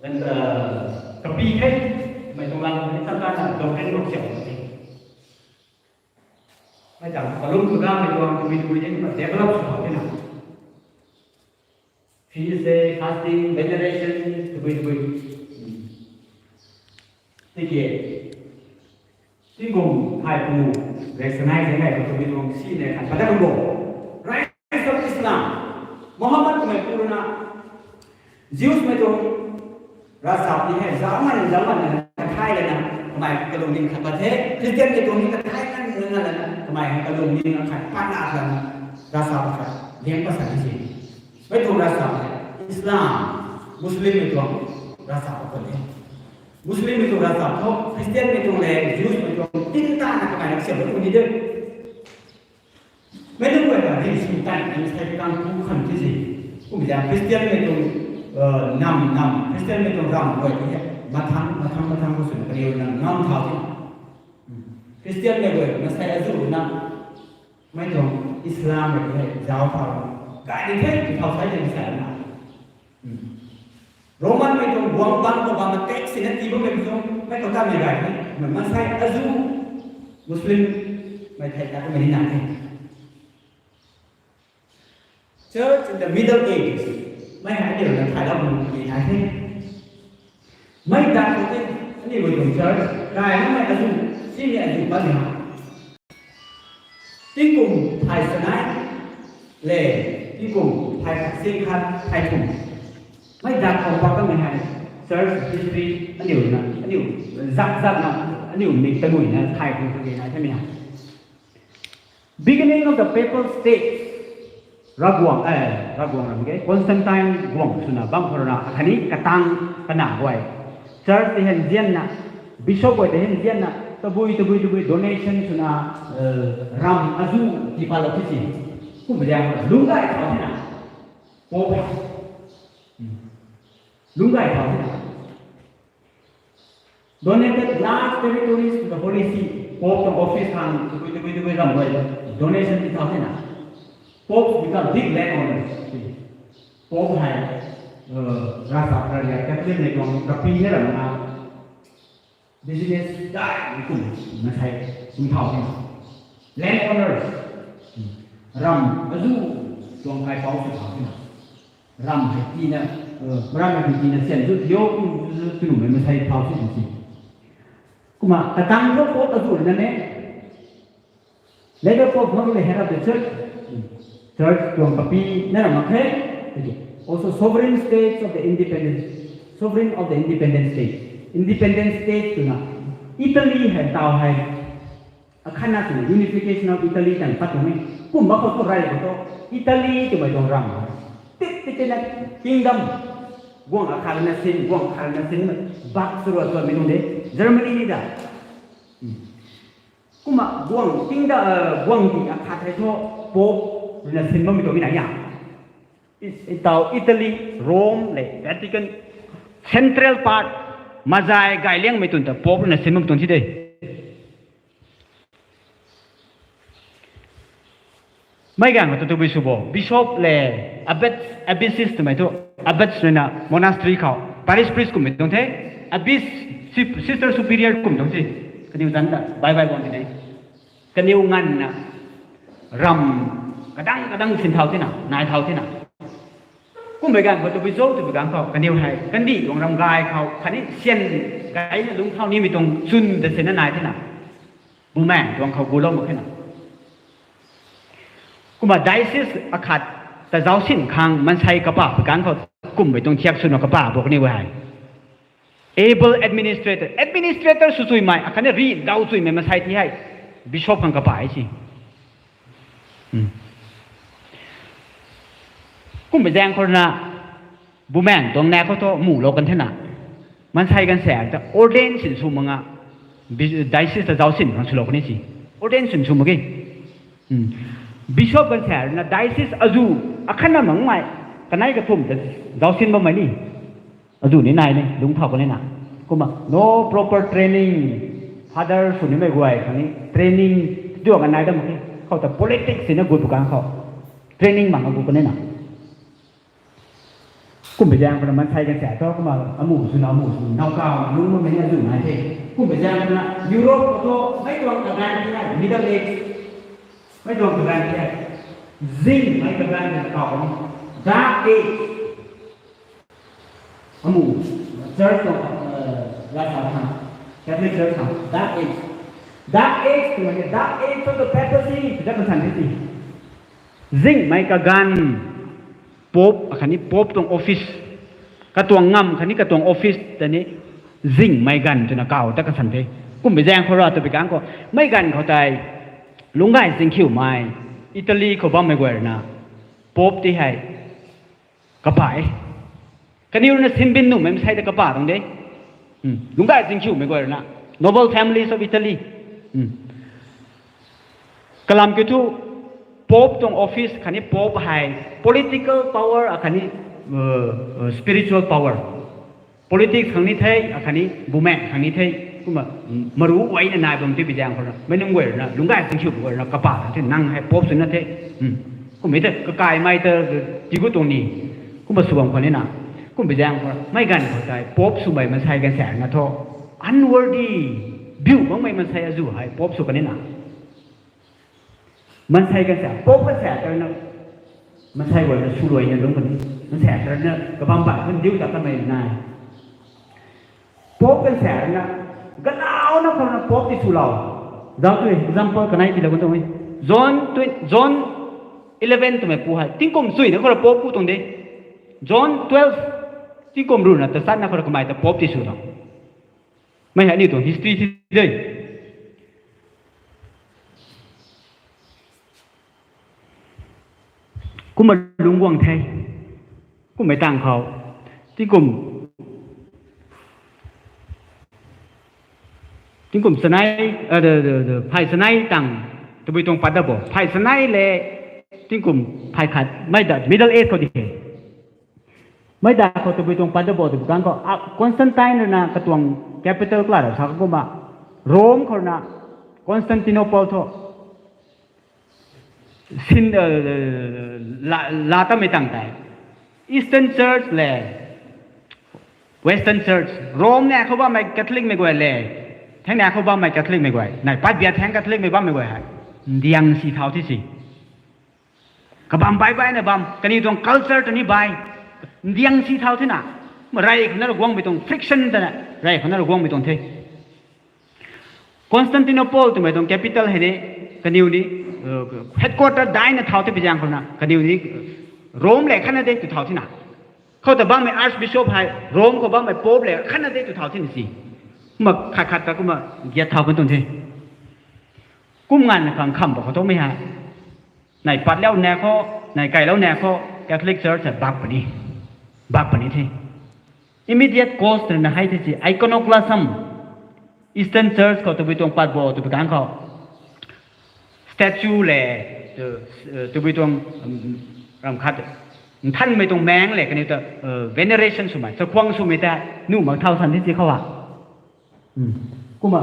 and, uh, kapi the, mei tuang lam ni tap ta na doctrine khou siam te. Mei ta kalum tu ga mei tuang tabui tabui ni develop sw thau the na. Feast day, fasting, veneration, tabui tabui. Tiki, tingkum thai pu, recognize hei nai pu tabui tuang si ne khan padat bo. Rise of Islam. Muhammad mei pu rui na, Jews mei tuang ravchap ti hei, zauc ngan, zauc ngan na, kathai lana, kamei kalung ning khat pat the, Christian mei tuang ni kathai ngan ngan lana, kamei kalung ning khat pat na lana, ravchap khat, liang pat sa ni si. Mei tuang ravchap hei, Islam, Muslim mei tuang ravchap pat the. Muslim mei tuang ravchap thu, Christian mei tuang le, Jews mei tuang, tin ta na kamei na siam pat ni de. Mei tuang guay ta ri sw tan, kan sai kan tu khan ti si. Kum ya Christian mei tuang, uh, nam, nam, Christian mei tuang ram guay ti hei. Mathang, mathang, mathang khou sw na kaniw na ngam thau ti. Christian mei guay, na sai azuh na. Mei tuang Islam mei ti hei, zauc thau. Gay ni the, ti thau sai ti sai na. Roman mei tuang guang bang khou bam attack sina tii bammei tuang, mei khou ta mei gay ni, mei mansei azuh Muslim mei thei ta mei ni nai the. Church in the Middle Ages, mei hei aniu na thay lam ni nai the. Mei dat khou tei, aniu tuang church, gay na mei azuh, sini azuh bam ni ha. Tingkum thai sanai le, tingkum thai sing khat, thai thum. Mei dat khou pat kamei hei, church history aniu na, aniu zak zak na, aniu mik tabui na thai thum kage nai the mei ha. Beginning of the papal state, Ravguangc, eh, Ravguangc ram ke, Constantine guangc swna bam khou rui na, akhatni katang kana guay. Church tei hen zianna, bishop guay tei hen zianna, tabui, tabui, tabui donation swna, eh, ram azuh tipatlou ti si. Kum liang lungc gay thau the na. Pope. Lungc gay thau the na. Donated large territories to the Holy See. Pope tuang office khang, tabui, tabui, tabui ram guay, donation ti thau the na. Pope become big landowners. Pope hei, uh, ravchap rariak Catholic mei tuang kapi na ram na, business dai ni kum na sai kum thau the na. Landowners. Ram azuh tuang kaipouc sw thau the na. Ram hei tina, uh, ram hei tina sian zu tio, tu, tu, tu, tu, mei masei thau si si. Kumna, katang thu Pope azuh na ne. Later Pope not only head of the church, church tuang papi na ram mak khe. Also sovereign states of the independent, sovereign of the independent state. Independent state twna Italy hei tau hei. Akhatna twna unification of Italy tang pat tuang e. Kumna khou thu rai khou thu Italy twmei tuang ram. Tik tik tik na kingdom. Guang akhat na sin, guang akhat na sin, bak sw rua tuanmei tuang de. Germany ni da. Kumna guang kingdom, eh, guang di akhat hei thu Pope na sin bammei tuang e na ya. Is, itau Italy, Rome le Vatican, central part, mazai gay liangmei tun ta Pope na sin bammei tuang si de. Mei ganv khou tu tabui sw bo, bishop le abbats, abbesses twmei thu, abbats rui na monastery khou, parish priest kummei tuang the, abbess, si-, sister superior kum tuang si, kaniw zanc ta, bye bye bam ti ne. Kaniw nganvna, ram, kadang kadang sin thau tina, nai thau tina. Kummei ganv khou tabui cho, tabui ganv khou, kaniw hei, kandih tuang ram gay khou, khatni syan gayna lungc thau nimei tuang chwn ta sinna nai tina. Bumaeng tuang khou gulou mak khe na. Kumna diocese akhat, ta zaucsin khang mansei kapa pui kan khou, kummei tuang thiak swna kapa buk ni we hei. Able administrator, administrator sw chuimei, akhatni ri dau chuimei mansei ti hei bishop khang kapa e si. Kummei zaeng khou rui na, bumaeng tuang na khou thu mulou kan thena, mansei ganv sa ta ordain sin sw mak nga, bi-, diocese ta zaucsin khang swlou kan ni si. Ordain sin sw mak ge. Bishop ganv sa rui na diocese azu, akhatna makmei, kanei kathumh ta zaucsin bammei ni azu ni nai ni lungc thau kan ni na. Kumna no proper training, father sw nimei guay khang ni training, duak a nai dam khe. Khou ta politics sina gut pui kan khou training mak a gut kan ni na. Kummei zaeng khou na mansei ganv sa thu kumna amu swna amu sw nau kaw lungc bammei ni azu nai the. Kummei zaeng khou na Europe khou thu mei tuang kaganv ti hei Middle Age, mei tuang kaganv ti hei zingmei kaganv ti kaw ni, Dark Age. Amu church tuang, lasa khang, Catholic Church khang Dark Age, Dark Age twmei ni Dark Age of the Papacy ta kasan the ti. Zingmei kaganv, Pope akhatni Pope tuang office, katuang ngam khatni katuang office ta ni zingmei ganv twna kaw ta kasan the. Kummei zaeng khou ra twpui kan khou, mei ganv khou tei lungc gay zingkhiumei Italy khou bammei guay rui na Pope ti hei kapa e. Kaniw rui na sinbin nuhmei mansei ta kapa tuang de. Lungc gay zingkhiumei guay rui na, noble families of Italy. Kalam kiu thu, Pope tuang office khatni Pope hei political power akhatni spiritual power. Politics khang ni the, akhatni bumaeng khang ni the. Kumna maru guayna nai bam tipui zaeng khou na meic nunc guay rui na lungc gay zingkhiu guay rui na kapa tuang the, nang hei Pope swna the. Kummei ta kakaimei ta tii gut tuang ni. Kumna sw bam khwan ni na. Kumpui zaeng khou mei ganv khou tei Pope swmei mansei ganv sa na thu, unworthy, biu makmei mansei azu hei Pope sw kan ni na. Mansei ganv sa, Pope ganv sa tei na, mansei guay na swluai na lungc kan ni. Mansei tei na kabam bai kan diu ta kanmei nai. Pope ganv sa na, galauna khou na Pope ti swlou. Zauc tu example kanei tiilou kan tuang e. John twen-, John eleven twmei pu hei tingkum chuina khou ra Pope ku tuang de. John twelve, tingkum ruhna tachatna khou ra kamei ta Pope ti sw tuang. Mei hei aniu tuang history ti de. Kumna lungc guang the. Kummei tang khou tingkum, tingkum chanei, phey chanei tang tabui tuang pat da bo. Phey chanei le tingkum phey khat mei da Middle Age khou di he. Mei da khou tabui tuang pat da bo twpui kan khou, Constantine rui na katuang capital kala ra sa kumna, Rome khou rui na Constantinople thu sin, laa tamei tang tei, Eastern Church le Western Church, Rome na khou bammei Catholicmei guay le thangna khou bammei Catholicmei guay, nai pat bia thang Catholicmei bammei guay hei ndiang si thau thi si. Kabam bai bai na bam, kaniw tuang culture ta ni bai, ndiang si thau thena, rey khou na ra guangmei tuang friction ta na, rey khou na ra guangmei tuang the. Constantinople twmei tuang capital hei ni, kaniw ni headquarter daina thau tipui zaeng khou na kaniw ni Rome le khatna de tw thau thena. Khou ta bammei Archbishop hei Rome khou bammei Pope le khatna de tw thau thena si. Kumna khat khat ta kumna giat thau kan tuang the. Kum nganv khang kham ba khou thumei hei, nai pat lou na khou, nai kai lou na khou, Catholic Church hei bak puni, bak puni the. Immediate cause twna hei the si iconoclasm. Eastern Church khou tabui tuang pat bo twpui kan khou, statue le tabui tuang, ram khat, nthanmei tuang maeng le kaniw ta veneration swmei, chakhwang swmei ta nuh mak thau san the si khou a. Kumna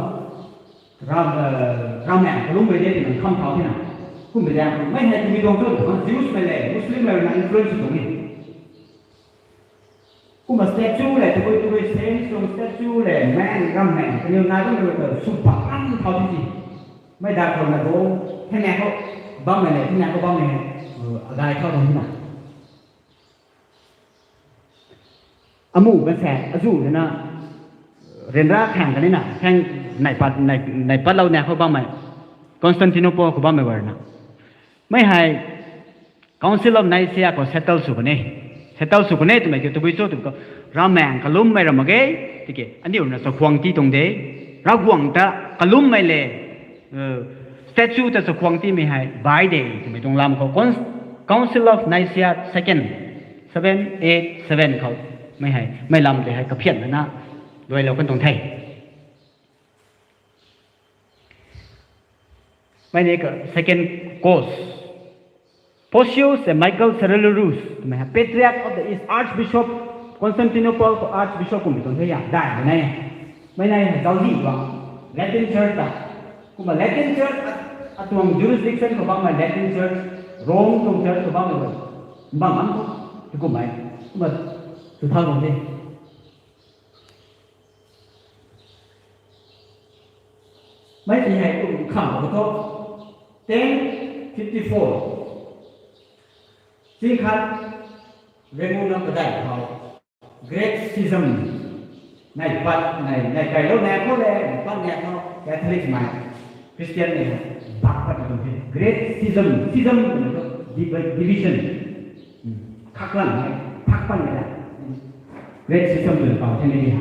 ram, ram maeng kalungmei de twna kham thau thena. Kummei zaeng khou mei hei tabui tuang thu Jews mei le Muslim mei rui na influence tuang e. Kumna statue le tabui tabui saints tuang statue le maeng, ram maeng kaniw nai bammei ta sw pak ang thau thi si. Mei da khou na bo, thangna khou bammei le thangna khou bammei hei agay thau tuang thena. Amu ganv sa azu na ryanra khang kan ni na, khang nai pat, nai patlou na khou bammei, Constantinople khou bammei guay na, mei hei Council of Nicaea khou settle sw kan e. Settle sw kan e twmei kiu tabui cho twmei khou, ravmaengc kalummei ra mak ge. Tiki aniu na chakhwang ti tuang de. Ravguangc ta kalummei le, statue ta chakhwang timei hei bai de twmei tuang lam khou Council of Nicaea second, seven eight seven khou mei hei mei lam tei hei kaphian na luailou kan tuang the. Mei ni ka second cause. Photius and Michael Cerularius, twmei hei Patriarch of the East, Archbishop Constantinople khou Archbishop kummei tuang the ya, dai mei nai. Mei nai hei zauzi bang, Latin Church ta. Kumna Latin Church atuang jurisdiction khou bammei Latin Church, Rome tuang church khou bammei, bang bang khou, kummei, kumna tu thau tuang the. Mei ti hei kum khang khou thu, ten fifty four. Ching khat, Renguna padai khou, Great Schism. Nai pat, nai, nai kailou nai khou le, pat nai khou, Catholic mei, Christian mei, bak pat tuang the. Great Schism, schism, divi-, division. Khaklang mei, khak pan mei la. Great Schism twna kau the ni ha.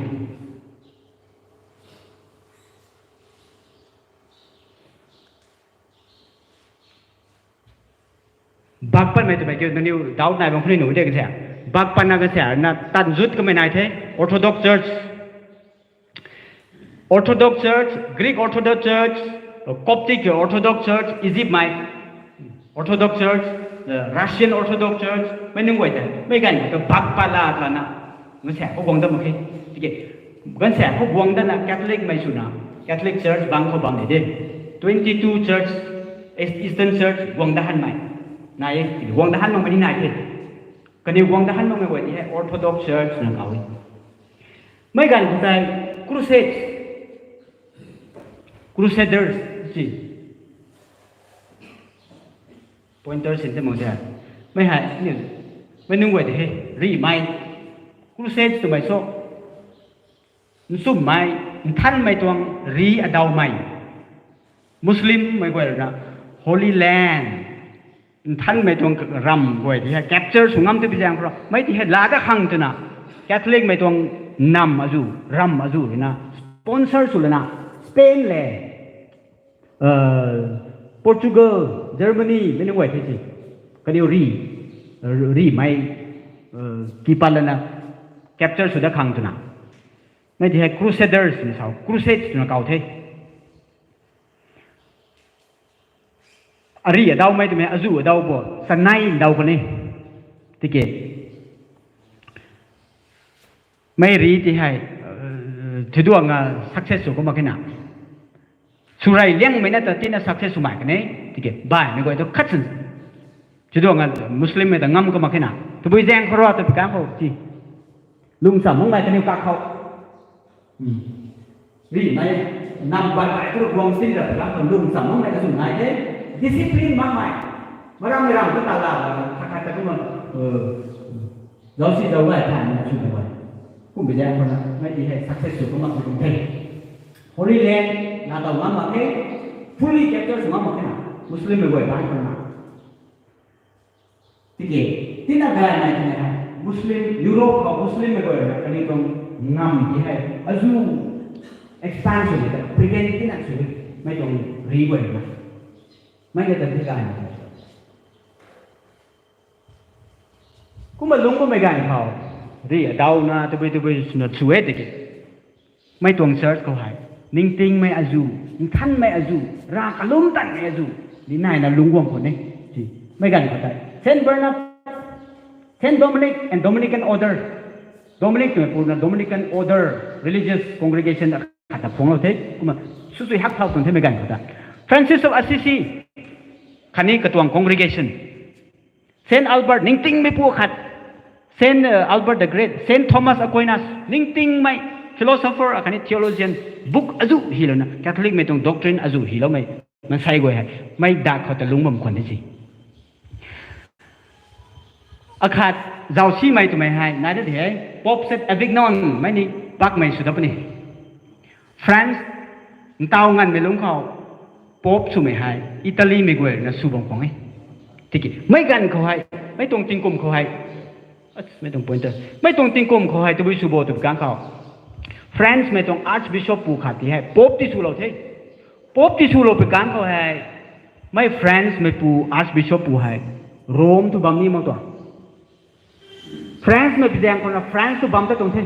Bak patmei twmei kiu nangniw doubt nai bam khuni nuh de kan se. Bak patna kan se na tan zut kamei nai the. Orthodox Church, Orthodox Church, Greek Orthodox Church, Coptic Orthodox Church, Egypt mei Orthodox Church, Russian Orthodox Church, mei nunc guay tei mei ganv khou ta bak pat la twna, ganv sa khou guang dat mak khe. Tiki ganv sa khou guang datna Catholic mei swna, Catholic Church bang khou bam ni de. Twenty two church, Eastern Church guang dat hanmei nai e. Tiki guang dat han makmei ni nai the. Kaniw guang dat han makmei guay ti hei Orthodox Church na kau e. Mei ganv khou tei Crusade, Crusaders si pointer sin te mak the. Mei hei, mei nunc guay tei hei rimei, Crusade twmei so, nchumhmei, nthanmei tuang ri adaumei, Muslimmei guay rui na Holy Land, nthanmei tuang ram guay ti hei capture sw ngam te bi zaeng khou ra, mei ti hei laa dat khang twna, Catholicmei tuang nam azu, ram azu rui na sponsor sw lana, Spain le, Portugal, Germany mei nunc guay the si, kaniw ri, rimei, ki pat lana capture sw dat khang twna, mei ti hei Crusaders twna sa, Crusades twna kau the. Ari adaumei twmei azu adau bo, chanei ndau kan e. Tiki mei ri ti hei, thiduang a success sw kumna khe na, swrey liangmei na ta tina success swmei kan e. Tiki baihmei guay tu khat sin, thiduang a Muslimmei ta ngam kumna khe na, tabui zaeng khou ra ta pi kang khou ti lung cham makmei kaniw kak khou rimei, nam baih baih tu guang sin ra pi kang khou lung cham makmei kazum nai the. Discipline makmei, maram mei ram tu ta la, khat khat ta kumna zausi zau gay thanmei na swmei guay, kum bi zaeng khou na mei ti hei success sw kumna khe tuang the. Holy Land na taw ngam mak khe, fully capture sw ngam mak khe na, Muslimmei guay baanc khou na. Tiki tina gaymei twmei hei Muslim, Europe khou Muslimmei guay rui na kaniw tuang ngam ti hei azu expand swmei ta prevent tina sw e, mei tuang ri guay rui na. Mei na ta ti gaymei kumna lungc bammei ganv khou, ri adauna tabui tabui swna sw e tiki mei tuang church khou hei ningtingmei azu, nthanmei azu, rav kalum tanmei azu, ni naina lungc guang khou ne. Mei ganv khou tei Saint Bernard, Saint Dominic and Dominican Order, Dominic twmei pu na Dominican Order, religious congregation akhat ta phungclou the. Kumna swsui hak thau tuang the mei ganv khou ta Francis of Assisi khatni katuang congregation, Saint Albert ningtingmei pu akhat, Saint Albert the Great, Saint Thomas Aquinas ningtingmei philosopher akhatni theologian, book azu hylouna, Catholicmei tuang doctrine azu hyloumei maansei guay hei mei dak khou ta lungc bam khwan ni si. Akhat zausimei twmei hei nai da di hei, Pope Saint Avignon mei ni pakmei sw da puni. France ntaw nganvmei lungc khou Pope swmei hei Italymei guay na sw bam khwan e. Tiki mei ganv khou hei, mei tuang tingkum khou hei, mei tuang point ta, mei tuang tingkum khou hei tabui sw bo tw kang khou, France mei tuang Archbishop pu khat ti hei Pope ti swlou the. Pope ti swlou pui kang khou hei, mei France mei pu Archbishop pu hei Rome thu bam ni mak tuang. France mei pi zaeng khou na France thu bam ta tuang the.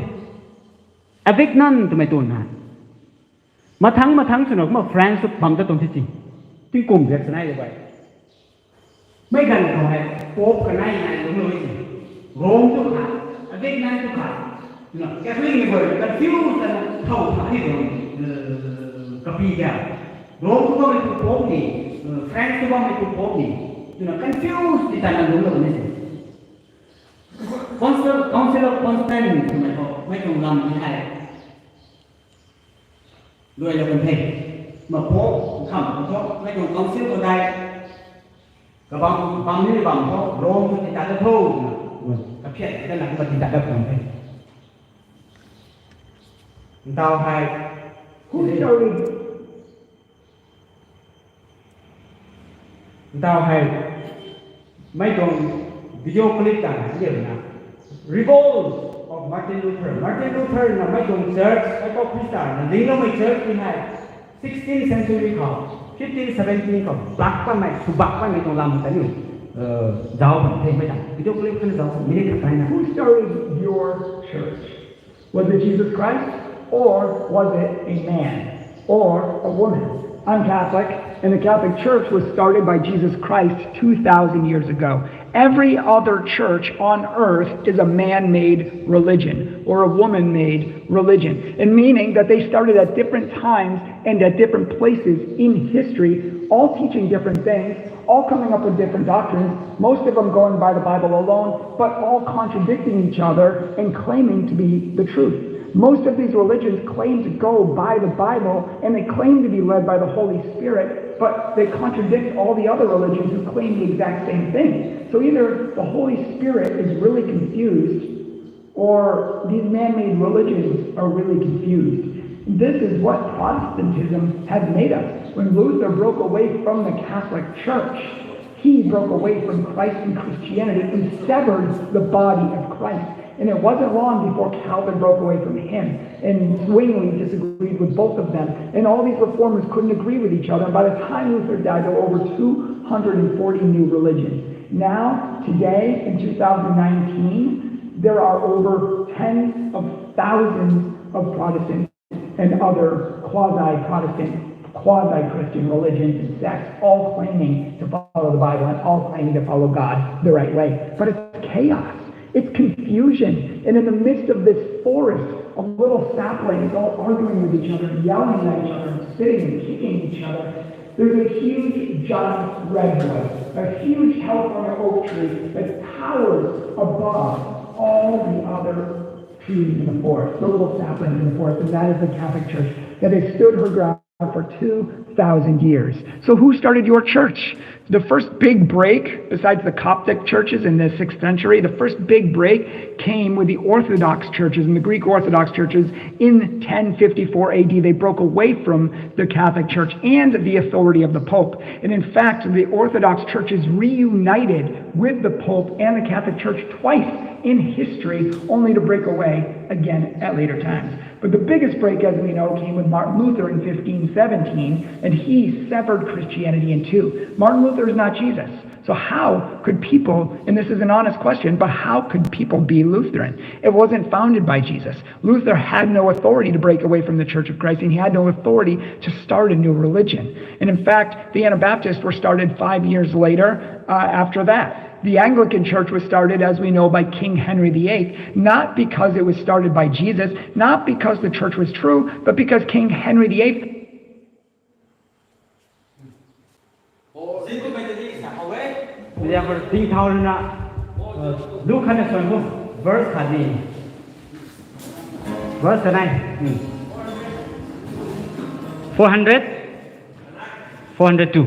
Avignon twmei tuang na. Mathang mathang swna kumna France thu bam ta tuang the ti. Tingkum riak sanai de bai. Mei ganv khou hei Pope kanei nai lungc lou e ti. Rome thu khat, Avignon thu khat. Twna Catholic mei guay confuse tana thow tha ni tuang, kapi ta. Rome thu bammei tu Pope ni, France thu bammei tu Pope ni. Twna confuse ti tana lungc lou ni ti. Council, Council of Constance twmei khou mei tuang lam ni hei luai lou kan the. Ma Pope kham khou thu mei tuang council khou tei kabam bam ni bam thu Rome khou ti tat da tho twna kaphiat tana kumna ti tat da kan the. Ntaw hei, who started? Ntaw hei, mei tuang video clip ta na, Revolt of Martin Luther. Martin Luther na mei tuang church, mei tuang Khrista na dingloumei church ti hei sixteenth century khou, fifteen seventeen khou bak patmei, sw bak patmei tuang lam ta ni. Zauc bam the mei ta. Video clip kan zauc, minute khat na. Who started your church? Was it Jesus Christ, or was it a man, or a woman? I'm Catholic, and the Catholic Church was started by Jesus Christ two thousand years ago. Every other church on earth is a man-made religion or a woman-made religion, and meaning that they started at different times and at different places in history, all teaching different things, all coming up with different doctrines, most of them going by the Bible alone, but all contradicting each other and claiming to be the truth. Most of these religions claim to go by the Bible, and they claim to be led by the Holy Spirit, but they contradict all the other religions who claim the exact same thing. So either the Holy Spirit is really confused, or these man-made religions are really confused. This is what Protestantism has made us. When Luther broke away from the Catholic Church, he broke away from Christ and Christianity and severed the body of Christ. And it wasn't long before Calvin broke away from him. And Zwingli disagreed with both of them. And all these reformers couldn't agree with each other. And by the time Luther died, there were over two hundred forty new religions. Now, today, in two thousand nineteen, there are over tens of thousands of Protestants and other quasi-Protestant, quasi-Christian religions and sects, all claiming to follow the Bible and all claiming to follow God the right way. But it's chaos. It's confusion. And in the midst of this forest of little saplings all arguing with each other, yelling at each other, spitting and kicking each other, there's a huge giant redwood, a huge California oak tree that towers above all the other trees in the forest, the little saplings in the forest, and that is the Catholic Church that has stood her ground for two thousand years. So who started your church? The first big break, besides the Coptic churches in the sixth century, the first big break came with the Orthodox churches and the Greek Orthodox churches in ten fifty-four A D. They broke away from the Catholic Church and the authority of the Pope. And in fact, the Orthodox churches reunited with the Pope and the Catholic Church twice in history, only to break away again at later times. But the biggest break, as we know, came with Martin Luther in fifteen seventeen, and he severed Christianity in two. Martin Luther is not Jesus. So how could people, and this is an honest question, but how could people be Lutheran? It wasn't founded by Jesus. Luther had no authority to break away from the Church of Christ, and he had no authority to start a new religion. And in fact, the Anabaptists were started five years later, uh, after that. The Anglican Church was started, as we know, by King Henry the Eighth, not because it was started by Jesus, not because the church was true, but because King Henry the Eighth Therefore, thing thau rui na, uh, lu khat na suan bu, verse khat ni. Verse kanei. Hmm. Four hundred? Four hundred two.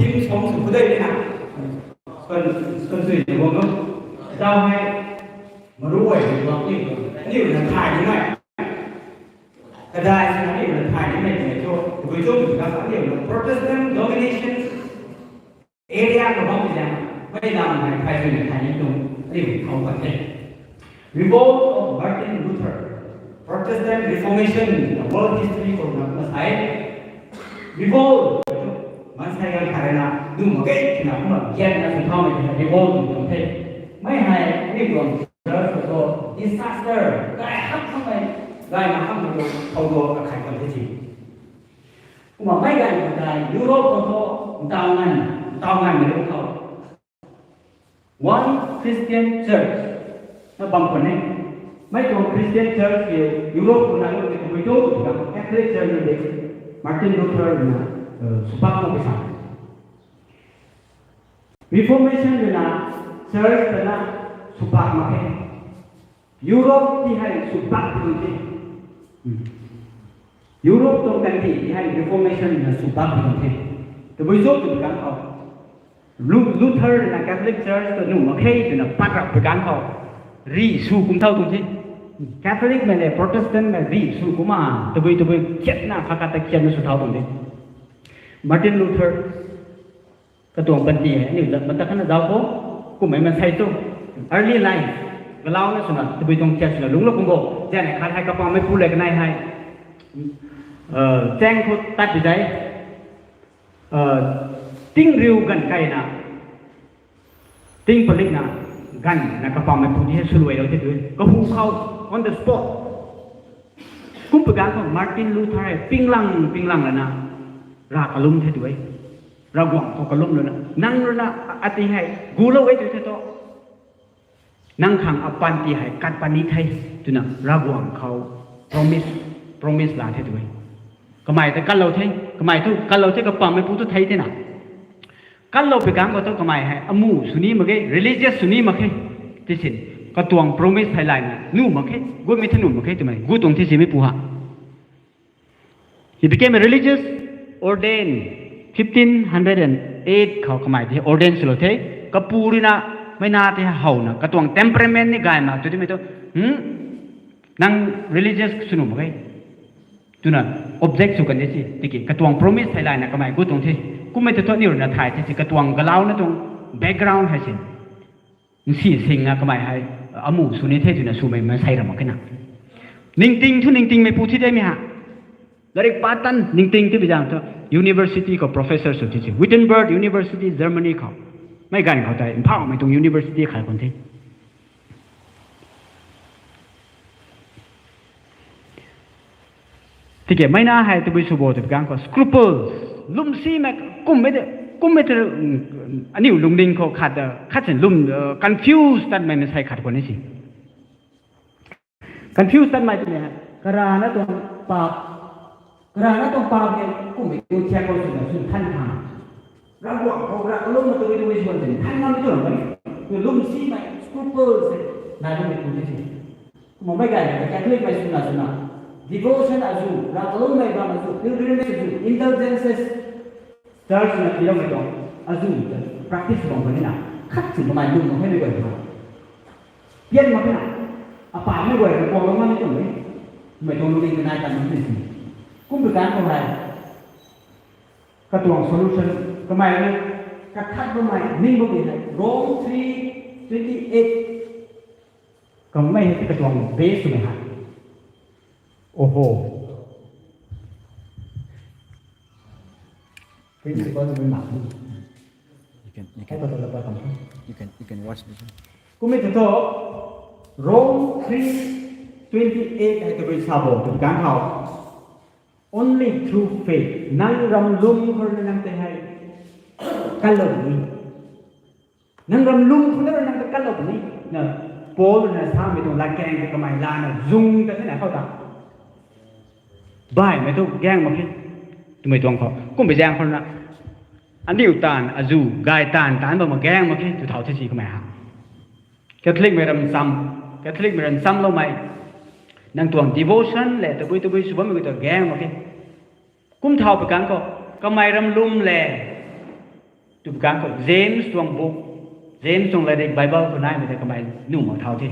thim song sw khudei ni na. Kan, kan sui ni bam no. Dau hei, maruai ni bam ni. Aniu na thay ni nai. Kadai sina aniu na thay ni nai ni cho. Tabui cho tu ka aniu na Protestant domination area ka bam ni jang. Mei lam hei thay sui na thay ni tuang. Aniu thau kan the. Revolt of Martin Luther, Protestant Reformation, the world history khou na masai. Revolt, mansei ganv khat rui na, nu mak ge, na kumna, gan na sw thau mei, revolt tu tuang the. Mei hei, ni tuang, disaster, gay hak hak mei, gay na hak mei tu, thau do, akhai kan the si. Kumna mei ganv khat tei, Europe khou thu, ntaw nganv, ntaw nganv mei lu khou. One Christian Church na bam khwan e. Mei tuang Christian Church ki Europe khou na lu ki tabui cho tu ka Catholic Church na de Martin Luther na, uh, supak na pisa. Reformation rui na Church ta na supak mak khe. Europe ti hei supak tu the. Hmm. Europe tuang country ti hei Reformation na supak tu the. Tabui cho tu kan khou. Lu-, Luther na Catholic Church ta nuh mak khe twna pat rap pi kan khou. Ri sw kum thau tuang the. Catholic mei le Protestant mei ri sw kumna, tabui tabui khiatna, khat khat ta khiatna sw thau tuang the. Martin Luther, katuang panty hei, aniu zat mata kana zau khou, kummei mansei tu, early life, galau na swna, tabui tuang khiat swna, lungc lou kum bo, zan hei khat hei kapang mei pu le kanei hei, uh, chaeng khou tat pi zai, uh, ting riu ganv kaina, ting palik na, ganv na kapang mei pu di hei swluai lou the tu e. Kahu khou, on the spot. Kum pi ganv khou Martin Luther hei pinglang, pinglang lana, ra kalum the tu e. Ravguangc khou kalum lana. Nang rui na, ati hei, gu lou e tu the tu. Nang khang apanty hei kat pan ni the, twna Ravguangc khou promise, promise la the tu e. Kamei ta kalou the, kamei tu kalou the, kapang mei pu tu thei the na. Kalou pi ganv khou tu kamei hei, amu sw ni mak ge, religious sw ni mak khe. Tisin, katuang promise hei layna, nuh mak khe, gut mei the nuh mak khe twmei, gut tuang the si mei pu ha. He became a religious, ordained, fifteen hundred and eight khou kamei ti ordain swlou the, kapu rui na, mei na ti howna, katuang temperament ni gay mak tu ti mei tu, hmm? Nang religious sw nuh mak khe. Twna object sw kan de si, tiki katuang promise hei layna kamei gut tuang the. Kummei tu thu aniu rui na thay the si, katuang galau na tuang background hei si. Nsi singna kamei hei, amu sw ni the twna swmei mansei ra mak khe na. Ningting thu ningtingmei pu thi de mi ha. Latrik pa tan ningting ti bi zang thu university khou professor sw thi si. Wittenberg University, Germany khou. Mei ganv khou tei, mphaumei tuang university khai khwan the. Tiki mei na hei tabui sw bo tw ganv khou scruples, lwmsimei, kummei te, kummei te, aniu lungning khou khat, khat sin lwm, confuse tatmei mansei khat khwan ni si. Confuse tatmei twmei hei, karana tuang paap, karana tuang paap hei kummei tu thiak khou swna swn than khang. Ravguangc khou rav kalum na tabui tabui swan sin than ngam tu ram kani. Tu lum simei scruples se nai lum tu ti si. Kumna mei gay na Catholic mei swna swna devotion azu, rav kalum mei bam azu, pilgrimage azu, indulgences, church na tiiloumei tuang azu practice bam kani na. Khat si kamei lum mak khe mei guay tha. Pian mak khe na. Apa mei guay ka kuang lou ngam ni tuang ni. Mei tuang lung ni kanai tan ni si. Kum bi kan khou hei. Katuang solution kamei na, kathat bammei ning bammei hei Rome three twenty eight. Kamei hei katuang base swmei hei. Oho. Principle na bui mak ni. You can, you Hei can, pa ta la pa tam. You can, you can watch this one. Kumei tu tu, Rome three twenty eight hei tabui sa bo tu kan khou. Only through faith. Nang ram lum khou na nang tei hei kalou ni. Nang ram lum khou na nang ta kalou ni. Na Paul na samei tuang latkaeng ta kamei lana zung ta the na khou ta. Baihmei tu gaeng mak khe. Twmei tuang khou. Kum bi zaeng khou na. Aniu taanv, azu, gay taanv, taanv bam mak gaeng mak khe. Tu thau the si kamei ha. Catholic mei ram cham, Catholic mei ram chamloumei. Nang tuang devotion le, tabui tabui sw bammei ta gaeng mak khe. Kum thau pi kan khou, kamei ram lum le. Tu pi kan khou, James tuang book, James tuang latrik Bible khou naimei ta kamei nuh mak thau the.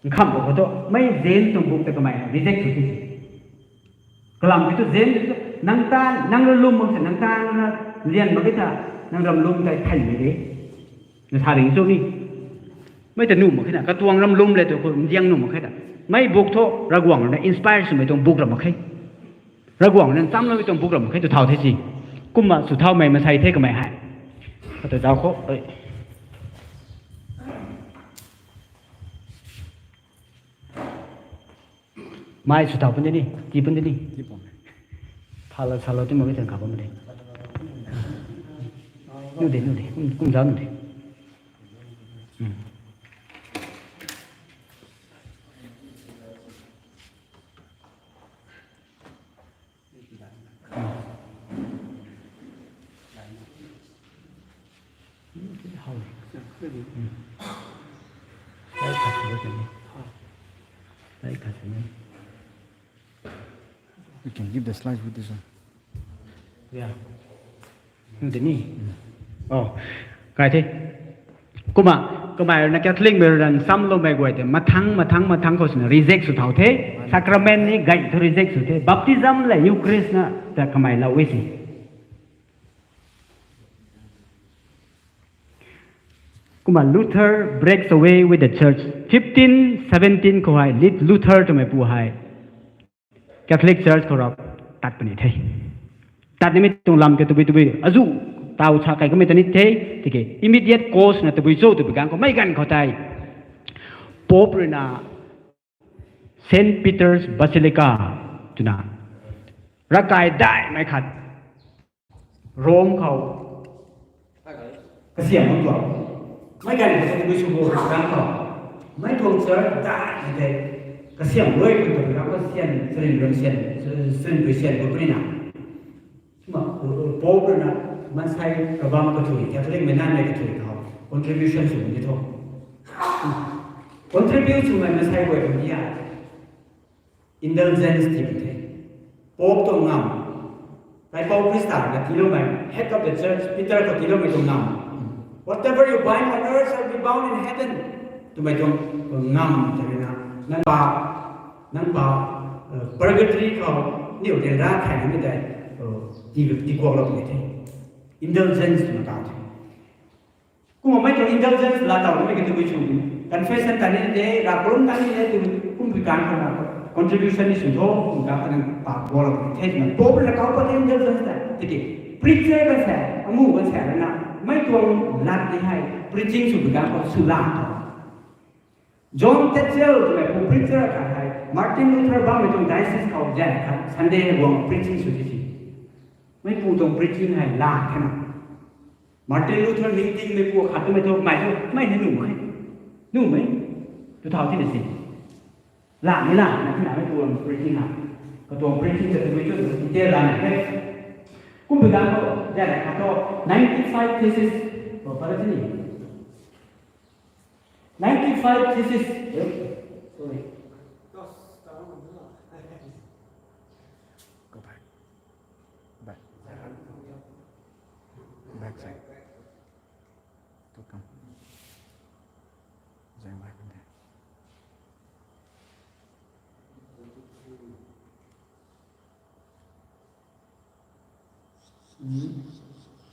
Nkham khou khou tu, mei James tuang book ta kamei reject sw the. Kalam ki tu James tu, nang taanv, nang ram lum mak se, nang taanv na lian mak khe ta, nang ram lum tei thaymei de. Na sa ring cho ni. Mei ta nuh mak khe na, katuang ram lum le tu khou ndiang nuh mak khe ta. Mei book thu, Ravguangc na inspire swmei tuang book ram mak khe. Ravguangc na chamloumei tuang book ram mak khe tu thau the si. Kumna sw thaumei masei the kamei hei. Kata zau khou, ei. Mei sw thau pun di ni, tii pun di ni. Phala salo ti mak khe tan kha bam de. Nu de, nu de, kum, kum zau nu de. You can give the slides with this one. Yeah. Nti ni. Oh, kai the. Kumna, kamei rui na Catholic mei rui na chamloumei guay tei mathang, mathang, mathang khou sina reject sw thau the. Sacrament ni gay thu reject sw the. Baptism le Eucharist na ta kamei lou e si. Kumna Luther breaks away with the church. Fifteen seventeen khou hei, Lit-, Luther twmei pu hei Catholic Church khou rap tat puni the. Tat nimei tuang lam ke tabui tabui azu tau cha kai kamei ta ni the, tiki immediate cause na tabui cho tabui ganv khou mei ganv khou tei Pope rui na Saint Peter's Basilica twna ravkai daihmei khat Rome khou kasiam bam tuang. Mei ganv khou tabui sw bo ganv khou mei tuang church daihmei tei kasiam rui khou tabui ganv khou sian, charin rui sian, charin rui sian bo puni na. Kumna, Pope rui na, maansei kabam kathui, Catholic mei naimei kathui khou contribution sw ni tho. Contribute swmei maansei guay khou ni a, indulgence ti the. Pope tuang ngam. Kaipouc Khrista na tiiloumei, head of the church, Peter khou tiiloumei tuang ngam. Whatever you bind on earth shall be bound in heaven. Twmei tuang ngam tei na, nang pa, nang pa, uh, purgatory khou, niw ryanra thay nimei tei, uh, ti, ti kuaklou puni the. Indulgence twna tau the. Kumna mei tuang indulgence laa tau nimei ki tabui sw. Confession ta ni de, rav kalum ta ni de, tabui kum bi kan khou na contribution ni sw tho, kum kan khou nang pa kuaklou puni the twna. Pope rui na kau pat the indulgence ta. Tiki, preacher kan sa, amu kan sa rui na, mei tuang lat ni hei, preaching sw bi kan khou sw la tho. John Tetzel twmei pu preacher khat hei, Martin Luther bammei tuang diocese khou zay khat Sunday hei guang preaching sw ti si. Mei pu tuang preaching hei la the na. Martin Luther ningtingmei pu khat twmei tu, mei tu, mei hei nuh mak khe. Nuhmei. Tu thau ti na si. La ni la, na khana mei pu tuang preaching ha. Katuang preaching ta tabui cho tu detail la na khe. Kum bidang ko, zana kha to ninety five thesis, oh, para sini. Ninety five thesis. Eh, sorry. Go back. Back. Back side. To come. Zang back in there. Hmm?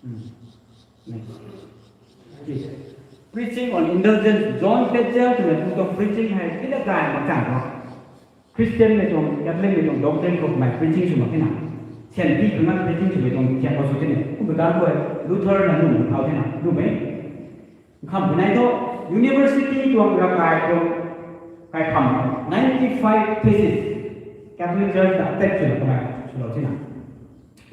Hmm. Next. Please. Preaching on indulgence. John Tetzel twmei pu tuang preaching hei tina kai mak chang ko. Christian mei tuang, Catholic mei tuang doctrine khou kamei preaching sw mak tina. Sian ti khang preaching swmei tuang sian khou sw tina. Kum bidang ko Luther na nuh thau tina. Nuh mei. Kham binai tho, university tuang ravkai tuang kaikham, ninety five thesis, Catholic Church ta attack swna kamei swlou tina.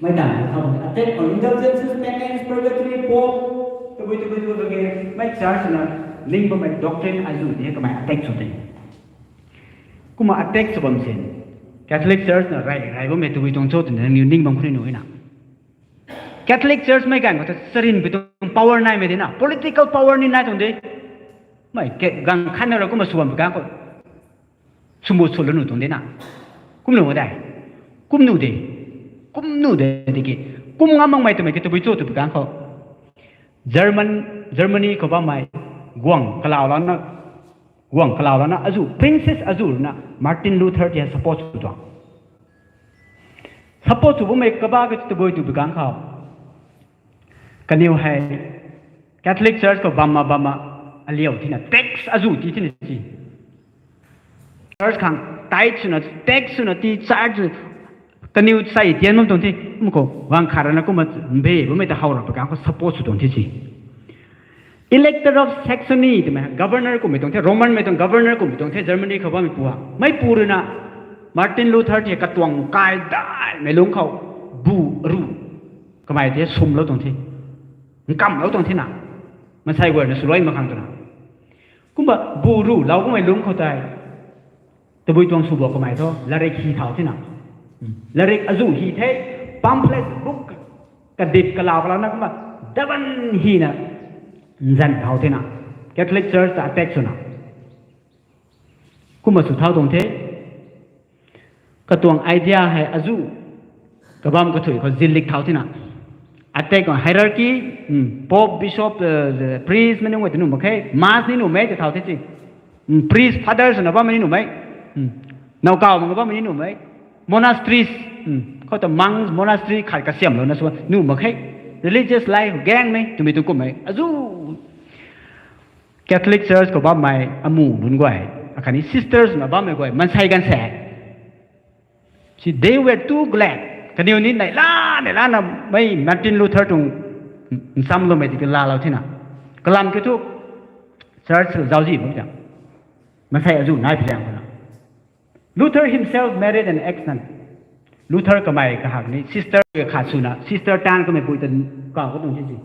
Mei dan kham attack on indulgences, penance, purgatory, pope, tabui tabui tabui tabui, mei church na ling bammei doctrine azuh ni kamei attack sw tina. Kumna attack sw bam sin, Catholic Church na rai rai bammei tabui tuang cho twna nangniw ning bam khuni nu na. Catholic Church mei ganv khou ta charin pui tuang power nai mei de na, political power ni nai tuang de. Mei ke gang khan na ra kumna sw bam pui ganv khou. Sw mu sw lu nu tuang de na. Kum nu de. Kum nu de. Kum nu de tiki. Kum ngam mak mei twmei ke tabui cho tw pui ganv khou. German, Germany khou bammei guang kalau lana, guang kalau lana azuh, princess azuh rui na Martin Luther ti hei support sw tuang. Support sw bammei kaba ke tabui tw pui ganv khou. Kaniw hei Catholic Church khou bamma bamma aliau tina tax azuh ti tina ti. Church khang tithe swna, tax swna ti church kaniw sai tian bam tuang the, kum khou guang khat rana kumna mbe bammei ta how ra pui ganv khou support sw tuang the si. Elector of Saxony twmei governor kummei tuang the, Roman mei tuang governor kummei tuang the, Germany khou bammei pu ha. Mei pu rui na Martin Luther ti katuang kai daimei lungc khou bu ru kamei the sumlou tuang the. Nkamlou tuang the na. Mansei guay na swluai mak khang twna. Kumna bu ru lou kummei lungc khou tei. Tabui tuang sw bo kamei thu, larik hi thau the na. Larik azuh hi the, pamphlet, book, kadip kalau kalau na kumna, daban hi na, nzan thau the na. Catholic Church ta attack sw na. Kumna sw thau tuang the. Katuang idea hei azuh, kabam kathui khou zillik thau the na. Attack on hierarchy, pope, bishop, priest mei nunc guay ta nuh mak khe, mass ni nuhmei ta thau the si. Priest, fathers na bammei ni nuhmei. Nowkaw mak bammei ni nuhmei. Monasteries, khou ta monks, monastery khat kasiamhlou na sw nuh mak khe. Religious life gaengmei twmei tuang kummei azuh. Catholic Church khou bammei amu nunc guay, akhatni sisters na bammei guay, mansei ganv se. Si, they were too glad. Kaniw ni neihla, neihla na mei Martin Luther tuang nsamloumei tiki laalou the na. Kalam kiu thu, church zauczi bam ta. Mansei azuh nai pui zaeng khou na. Luther himself married an ex-nun. Luther kamei kahak ni sister khat swna, sister tan kamei pui tan kau ka tuang si si.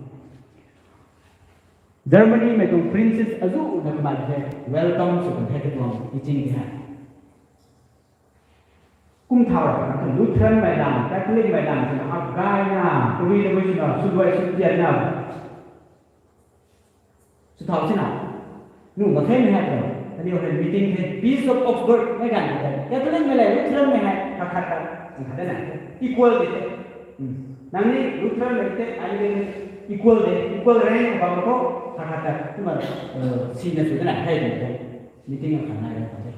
Germany mei tuang princess azuh na kamei the welcome sw kan the katuang teaching ti hei. Kum thau ra kan Lutheran mei lam, Catholic mei lam swna hak gayna, tabui tabui swna, sw guay sw tianna. Sw thau sina. Nuh mak khe mei hei tw. Kaniw hei meeting the, Peace of Augsburg mei ganv the. Catholic mei le Lutheran mei hei khat khat ta, khat ta na. Equal de the. Nang ni Lutheran mei the, ai ni equal de, equal rank bam khou, khat khat ta. Kumna, sina sw na hei de the. Meeting khat nai de the.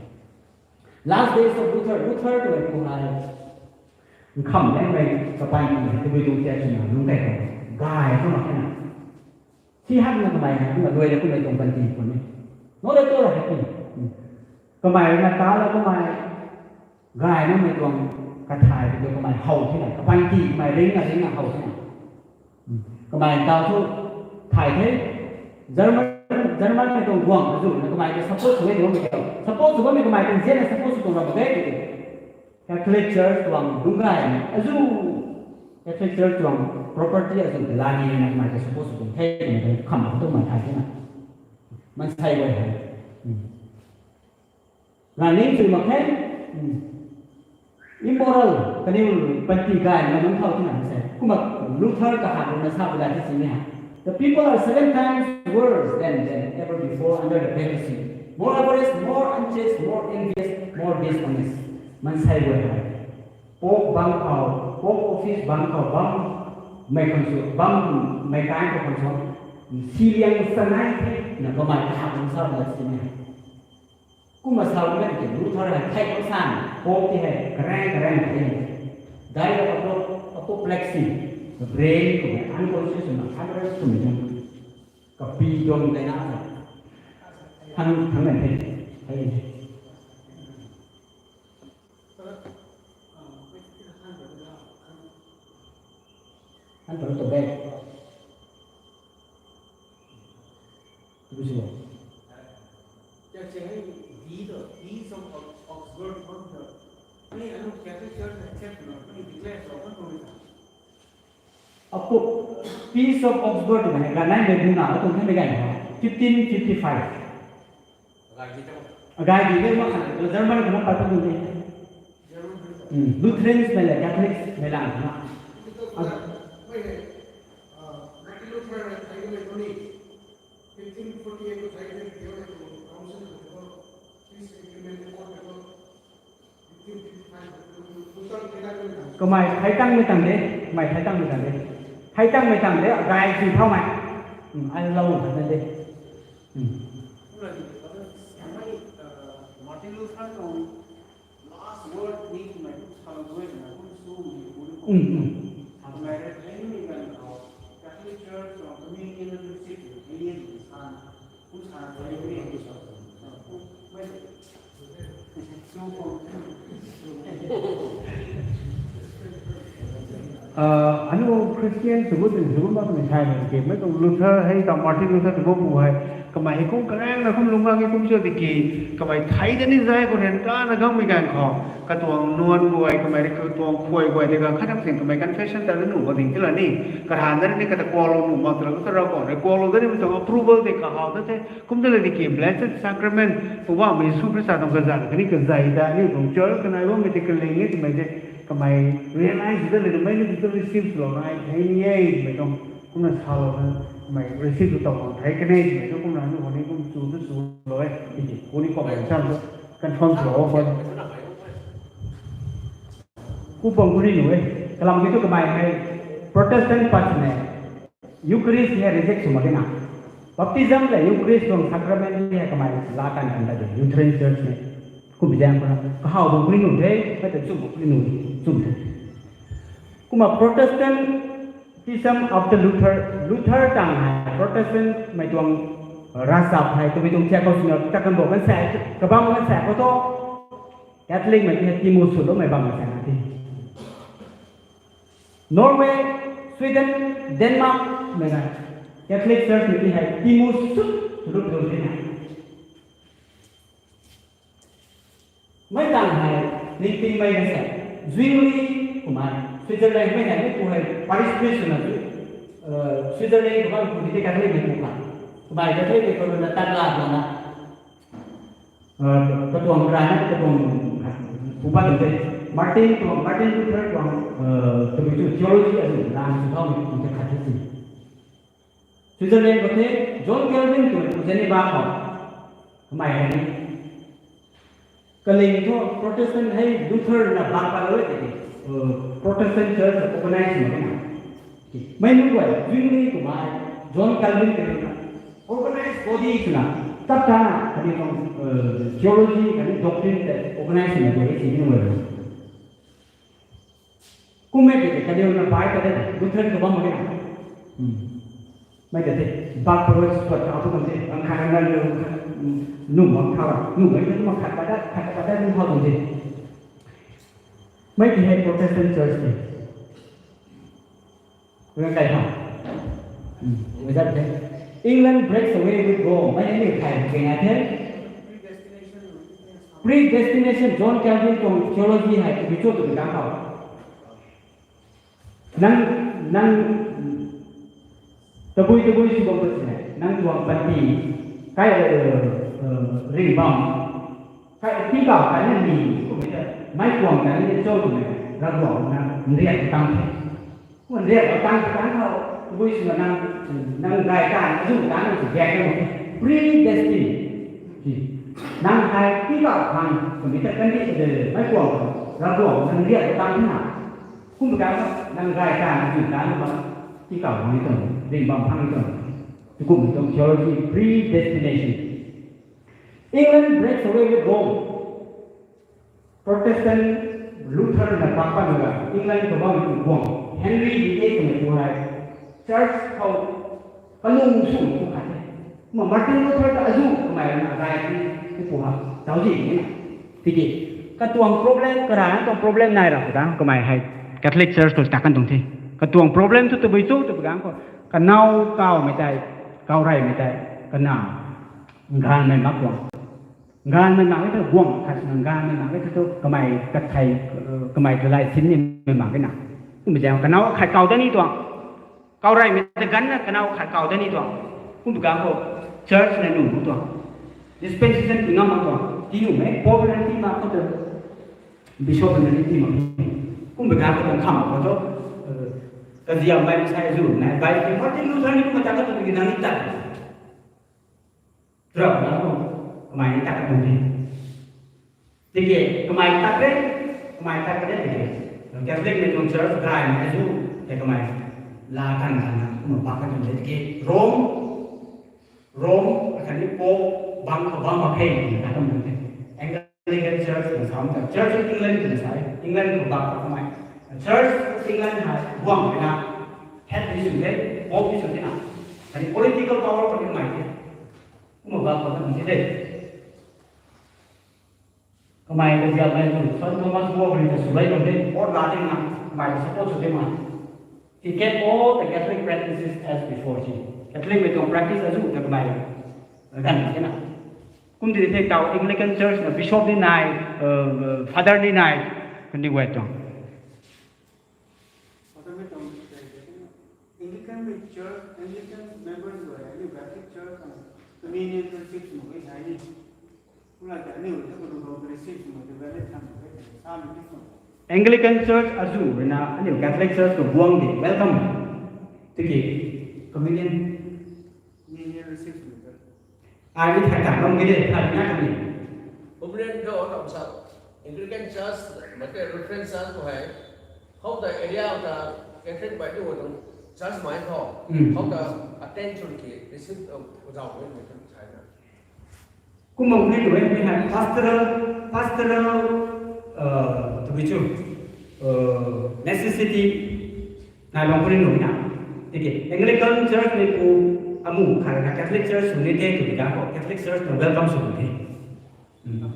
Last days of Luther, Luther twmei pu hei. Nkham lengmei kapanty hei tabui tuang tia swna lungc kei khou. Gay khou mak khe na. Si hakna kamei hei kumna luai na kumna tuang panty khou ni. No le to ra hei ti. Kamei na ta la kamei. Gay namei tuang kathay tu kamei how the na. Kapanty kamei ringna ringna how the na. Kamei tau thu thay the. German, German mei tuang guangc azuh na kamei ta support sw e tuang mei tau. Support sw bammei kamei ta nzianna support sw tuang ra mak e tiki. Catholic Church tuang dungc gaymei azuh, Catholic Church tuang property azuh ta lani na kamei ta support sw tuang the twmei ta kham tuang mei thay the na. Mansei guay hei. Rai ning sw mak khe. Immoral, kaniw panty gayna nunc thau the na mansei. Kumna Luther kahat ruina sa pu da ti sini ha. The people are seven times worse than, than ever before under the papacy. More avarice, more unchaste, more envious, more dishonest. Mansei guay hei Pope bang khou, Pope office bang khou bam, mei khang sw, bam, mei kai khou khang sw, siliang sanai the, na kamei kahat ruina sa pu da ti sini ha. Kumna sa pu da ti Luther hei thei kou san, Pope ti hei karang karang thei. Died of apo-, apoplexy, brain khou hei unconscious na, unconscious na, kapi duang tei na sa. Thang, thang na thei, thei. An thang tu be. Tu si. Kya che hai di to, di song Ox-, Oxford mon to. Ani anu Catholic Church accept na, ani declare so kan tu. Apo, Peace of Augsburg na, ganai mei buna, atum thei mei gay na, fifteen fifty-five. Agai di de ma khan, German khou pat tu ni. Hmm, Lutherans mei le, Catholics mei lang na. Kamei thei tangmei tang de, kamei thei tangmei tang de. Thei tangmei tang de, gay si thaumei. Hmm, ai lou khat na de. Hmm. Martin Luther tuang last word ni twmei kum salou dui twmei kum su ni kum. Hmm, hmm. Twmei rui thei ni ganv khou Catholic Church tuang communion membership ni thei ni san. Ah, anu Christian sw gut twna sw gut mak twmei thay mak tiki, mei tuang Luther hei ta Martin Luther tw bu pu hei, kamei hei kum karang na kum lungc gang e kum cho tiki, kamei thei da ni zay khou ryan kana gangmei ganv khou, katuang nuan guay, kamei rui katuang khuay guay tei ka khat dak sing kamei confession ta da nuh mak ding tila ni, karhan da ni kata kuaklou nuh mak tila kata Ravguangc rui kuaklou da ni mei tuang approval tei kahaw da the. Kum ta le tiki Blessed Sacrament, Poubauhmei Jisu Khrista tuang kazanc khatni kazei ta, aniu tuang church kanei bammei tei kaling e twmei tei, kamei realize ta le twmei ni tei receive swlou nai thei ni e twmei tuang, kumna salou na, kamei receive sw tau bam thei kan e twmei tuang, kumna aniu khou ni kum chu tu swlou e, tiki, kuni kummei sam tu, confirm swlou o khou. Ku bam kuni nuh e, kalam ki tu kamei hei, Protestant pat ne, Eucharist hei reject sw mak ge na. Baptism le Eucharist tuang sacrament hei kamei la kan kan ta de, Lutheran Church ne. Kum zaeng khou na, kahaw bam kuni nuh the, mei ta chum bam kuni nuh, chum the. Kumna Protestantism after Luther, Luther tang hei, Protestant mei tuang ravchap hei, twmei tuang thiak khou swna, ta kan bo kan sa, kabam kan sa khou tu, Catholic mei ti hei timu swloumei bam kan sa na ti. Norway, Sweden, Denmark mei na Catholic Church mei ti hei timu sut sulup lu ti na. Mei tang hei ningtingmei na se, Zwingli kumei, Switzerland mei hei, mei pu hei parish priest swna, uh, Switzerland kumei pu ti Catholic mei pu kha. Kumei Catholic mei pu na tat la na. Uh, katuang rana katuang pu pat tei, Martin tuang, Martin Luther tuang, uh, tabui tu theology azu lan sw thaumei pu tei khat the si. Switzerland khou the, John Calvin twmei pu Geneva khou. Kamei hei ni. Kaling thu Protestant hei Luther na bak patlou e tiki, uh, Protestant Church organize mak ge na. Mei nunc guay, Zwingli kumei, John Calvin twmei na, organized body swna, tap tana, khatni tuang, uh, theology, khatni doctrine tei organize swna guay e si ni guay. Kummei tiki kaniw na bai ta de, Luther ka bam mak ge na. Hmm. Mei ta the, bak paroi squat ka tu kan the, ang khat ang khat, hmm, nu mak kha, nu mei ta mak khat pa da, khat pa da nu kha kan the. Mei ti hei Protestant Church ni. Ring kai ha. Hmm. Wizard the. England breaks away with Rome. Mei ni kai, kai na the. Predestination, John Calvin tuang theology hei, tu bi cho tu bi kang khou. Nang, nang, tabui, tabui sw bam ta si ne, nang tuang panty, kai, uh, uh, ring bam, kai, tingkauh kai na ni, kummei ta, mei kuang kai na cho twmei, Ravguangc na, nrian tang the. Nang riak tang tang khou, tabui swna nang, nang gay tang azu tang nang sw gay na mak khe. Predestined. Nang hei tingkauh khang, committed kandi de, mei kuang, Ravguangc nang riak tang na. Kum ta nang gay tang azu tang na, tingkauh khang ni tuang, ring bam phang ni tuang. Kum tuang theology, predestination. England breaks away with Rome. Protestant Luther na pak pat na, England khou bam tu guang, Henry the Eighth na pu hei, church khou kalung sw tu khat the. Ma Martin Luther ta azu kamei na rai ti, ti pu ha, tau zi ni na. Tiki, katuang problem, karana tuang problem nai ra khou dang, kamei hei Catholic Church khou tak kan tuang the. Katuang problem tu tabui tu, tabui gang khou, kanau kau mei tei, kau rey mei tei, kana, ngan mei mak tuang. Nganvmei mak e thu guang khat swna nganvmei mak e thu, kamei kathei, kamei kalai sin nimei mak e na. Kumna zaeng kanau khat kau da ni tuang. Kau reymei ta ganvna kanau khat kau da ni tuang. Kum tu gang khou church na nuh tuang. Dispensation ti ngam mak tuang. Ti nuhmei, Pope na ti mak khou tu, Bishop na ni ti mak. Kum tu gang khou tuang kham khou tu, kaziammei sai zu na, bai ti Martin Luther ni kum ta ka tu ki nang ni tat. Drop na ko, kamei ni tak ka tuang the. Tiki, kamei tak re, kamei tak re tiki. Catholic mei tuang church gay mei azu, tei kamei la kan kan na, kumna pak ka tuang the tiki. Rome, Rome, akhatni Pope, bang khou bam mak khe, ni tak ka tuang the. Anglican Church, kan sa, Church of England, kan sa, England khou bak kamei. Church of England hei, guang na, head ni sw the, Pope ni sw the na. Khatni political power khou ni kamei the. Kumna bak khou kan the. Kamei kaziammei tu, Saint Thomas More rui ta swlou bam the, or la the na, kamei ta support sw the ma. He kept all the Catholic practices as before him. Catholic mei tuang practice azu ta kamei ganv the na. Kum ti the tau Anglican Church na bishop ni nai, father ni nai, kandih guay tuang. Anglican Church, Anglican members guay, aniu Catholic Church, communion receive sw mak ge sai ni. Kum la ta aniu ta ko receive sw mak ge, valid tham mak ge, sa mak ge. Anglican Church azu rui na aniu Catholic Church khou guang de, welcome. Tiki, communion. Communion receive sw mak ge. Ai ni thai tan bam ge de, thai na kami. Communion khou na sa, Anglican Church, mei ta Lutheran Church khou hei, how the area of the Catholic bai tu tuang church mei khou, how the attention ki receive, zau mei mei tuang China. Kum bam ni tu e, mi hei pastoral, pastoral, tabui chu, necessity, nai bam puni nuh na. Tiki, Anglican Church ni pu amu khat na Catholic Church sw ni the tu bida khou, Catholic Church na welcome sw the.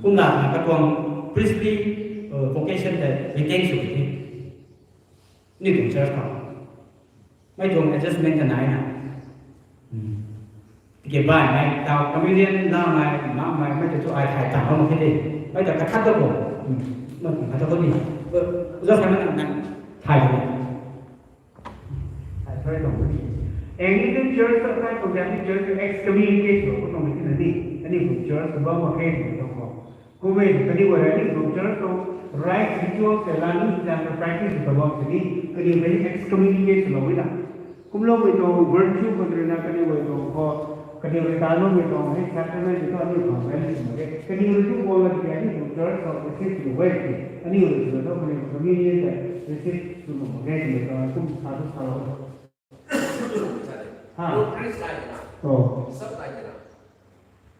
Kumna na katuang priestly vocation ta retain sw the. Ni tuang church khou. Mei tuang adjustment ta nai na. Tiki bai mei, tau communion la mei, ma mei, mei tu tu ai thai tan bam khe de. Mei ta kathat ta ko. Mei ta kathat ko ni. Uza sa na nang thai ko. Anglican Church ta kai tuang Catholic Church tu excommunicate sw ko tuang mei na ni. Aniu tuang church tu bam mak khe ni tuang ko. Kum e, kaniw guay rui aniu tuang church tuang rites rituals tei la ni zaeng ta practice sw ta bam sini, kaniw rui excommunicate swlou e na. Kumloumei tuang virtue khou rui na kaniw guay tuang khou, kaniw rui tanloumei tuang hei sacrament tei thu aniu khang valid sw mak ge. Kaniw rui tu guang la tiki aniu tuang church khou receive sw mak ge tiki, aniu rui sw na thu kaniw communion tei receive sw mak ge tiki, kum sa thu salou. Ha.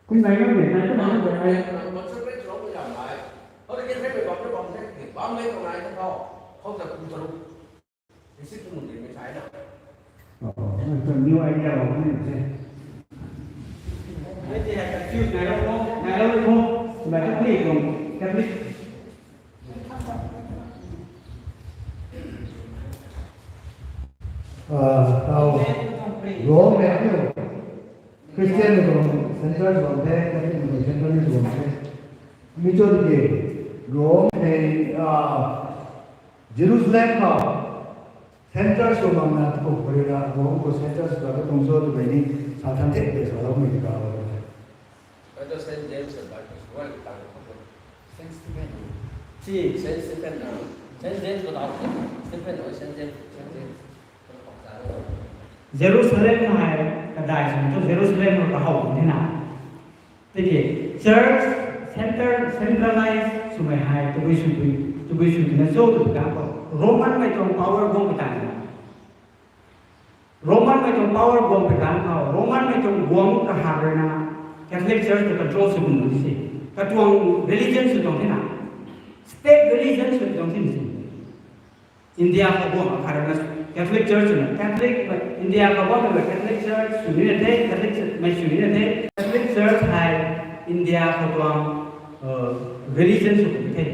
Kum nai na ni, nai tu nai na ni. Oh, that's a new idea. Nai tu hai confuse nai lo, nai lo, nai lo. Nai tu please, Catholic. Tau Rome hei aniu Christian ni tuang centre bam the, Catholic ni tuang centre ni bam the. Mi cho tiki Rome hei Jerusalem khou centre sw makna tu khou rui na Rome khou centre sw ta tuang cho tw bei ni sa than the tei saloumei tiki. Saint James and Baptist, why you can't? Saint Stephen. Si, Saint Stephen na. Saint James ko tau. Stephen, oh, Saint James, Saint James. Jerusalem hei kadai swna thu Jerusalem rui kahow tuang the na. Tiki church center, centralize swmei hei tabui sw, tabui sw twna cho tw kan khou Roman mei tuang power guang pui tan na. Roman mei tuang power guang pui tan khou Roman mei tuang guang kahak rui na Catholic Church ta control sw bun si. Katuang religion sw tuang the na. State religion sw tuang the si. India khou guang akhat rui na Catholic Church na Catholic, India khou guang na Catholic Church sw ni na the, Catholic Church mei sw ni na the. Catholic Church hei India khou tuang religion sw the,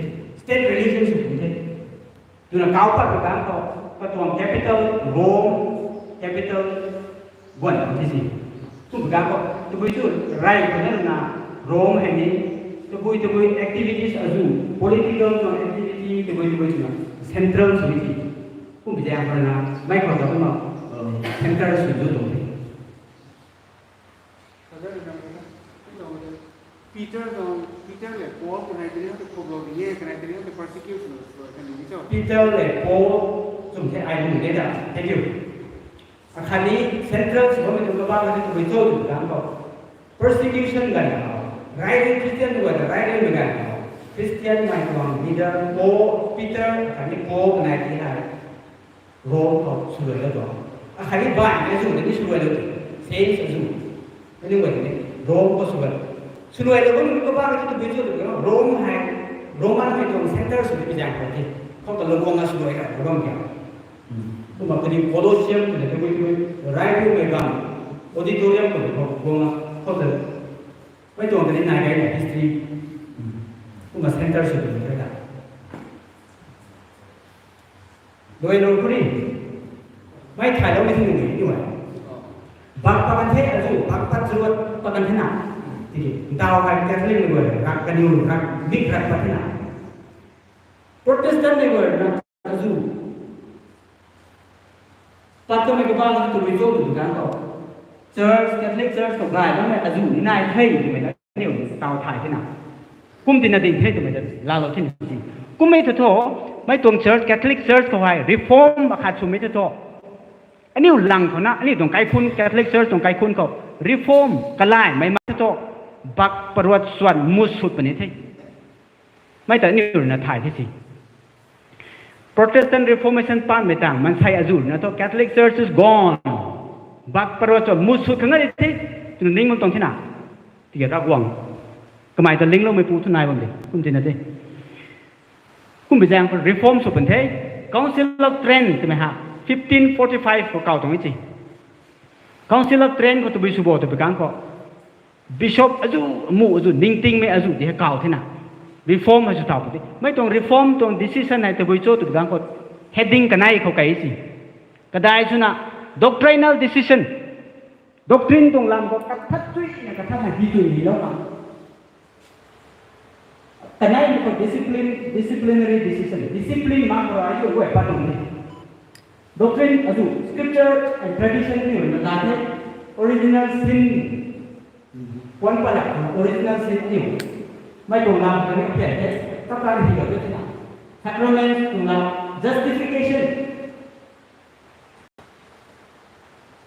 state religion sw the. Twna kau pat pui tan khou katuang capital Rome, capital guan ti si. Kum pui tan khou tabui chu rey pui na na Rome hei ni tabui tabui activities azu, political tuang activity tabui tabui twna central sw ti. Kum pui tan khou na mei khou ta kumna central sw tu tuang the. Peter tuang, Peter le Paul kanei tei ni khou problem di e, kanei tei ni khou persecution kan di cho. Peter le Paul chum the ai lu de da. Thank you. Akhatni central sw bammei tuang kabang khatni tabui cho tw kan khou persecution ganv khou, rai rui Christian guay ta rai rui mei ganv khou Christian mei tuang leader Paul, Peter akhatni Paul kanei tei hei Rome khou swluai la tuang. Akhatni baihmei azu ni swluai la tuang. Saints azu. Aniu guay ni Rome khou swluai, swluai la bammei kabang khatni tabui cho tw kan Rome hei, Roman mei tuang center sw pi zaeng khou the. Khou ta la guang a swluai ra bam kya. Kumna kaniw Colosseum twna tabui tabui rai rui mei ganv, auditorium twna khou guang a khou ta mei tuang kani nai gay na history. Kumna center sw pi zaeng khou ta luai lou khou ni mei thayloumei thing nuh ni e. Bak pat kan the azu, bak pat churuat pat kan the na. Tiki ntaw hei Catholic mei guay rak kaniw rak mik rat pat the na. Protestant mei guay na azu pat kamei kabang tabui cho tw kan khou Church, Catholic Church khou gay bammei azu ni nai the twmei ta aniu taw thay the na. Kum tina ding the twmei ta laalou the na si. Kummei thu thu, mei tuang Church, Catholic Church khou hei reform akhat swmei thu thu, aniu lang khou na aniu tuang kaikhunc, Catholic Church tuang kaikhunc khou reform kalaymei mei thu thu, bak paruat suan mut sut puni the. Mei ta aniu rui na thay the si. Protestant Reformation patmei tang maansei azu rui na thu Catholic Church is gone, bak paruat suan mut sut khang a di the twna ning bam tuang the na. Tiki Ravguangc kamei ta lingloumeipu thu nai bam de, kum tina the. Kum pui zaeng khou reform sw pun the. Council of Trent twmei ha, fifteen forty five khou kau tuang e si. Council of Trent khou tabui sw bo tw pui kan khou bishop azu, amu azu, ningtingmei azu di hei kau the na. Reform hei sw thau pun the. Mei tuang reform tuang decision hei tabui cho tw pui kan khou heading kanei khou kai si. Kadai swna doctrinal decision. Doctrine tuang lam khou kathat chuina kathat na hi chuina hilou khang. Kanei khou discipline, disciplinary decision, discipline mak khou ai guay pat tuang ni. Doctrine azu, scripture and tradition ni na la the, original sin puan palak khang original sin ni. Mei tuang lam kaniw pian the, kaka ni hilou the na. Sacrament tuang lam, justification.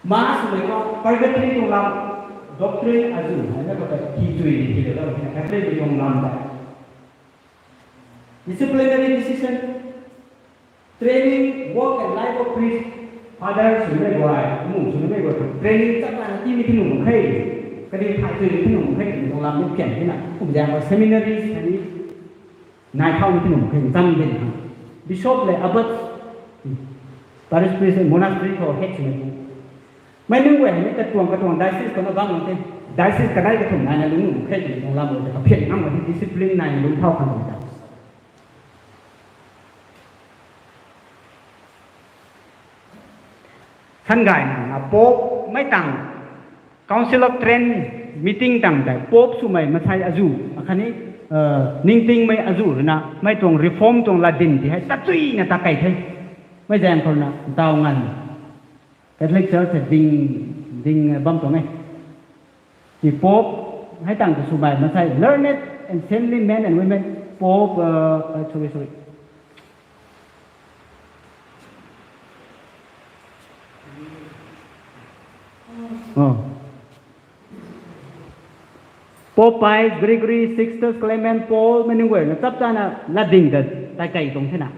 Mass mei khou purgatory tuang lam, doctrine azu hei na khou ta hi chui ni hilou lam na Catholic mei tuang lam ta. Disciplinary decision, training, work and life of priest, father swmei guay, amu swmei guay, training chak na timei thing nuh mak khe, kadi thay chui ni thing nuh mak khe, tuang lam ni pian the na. Kum zaeng khou seminaries hei ni nai thaumei thing nuh mak khe, zan den khang. Bishop le abbot, parish priest, monastery khou head swmei pu. Mei nunc guay hei ni katuang katuang diocese khou na bam mak the. Diocese kadai kathumh naina lungc nuh mak khe twmei tuang lam ta kaphian ngam mak the, discipline naina lungc thau khang ta. San gayna na Pope mei tang Council of Trent meeting tang tei Pope swmei maansei azu, akhatni ningtingmei azu rui na mei tuang reform tuang latdyn ti hei tat chuina tat kei the. Mei zaeng khou na ntaw nganv Catholic Church hei ding, ding bam tuang e. Ti Pope hei tang ta swmei maansei learned and saintly men and women, Pope, sorry, sorry. Oh. Pope Pius, Gregory, Sixtus, Clement, Paul, mei nunc guay na chap chana latding ta tai kei tuang the na.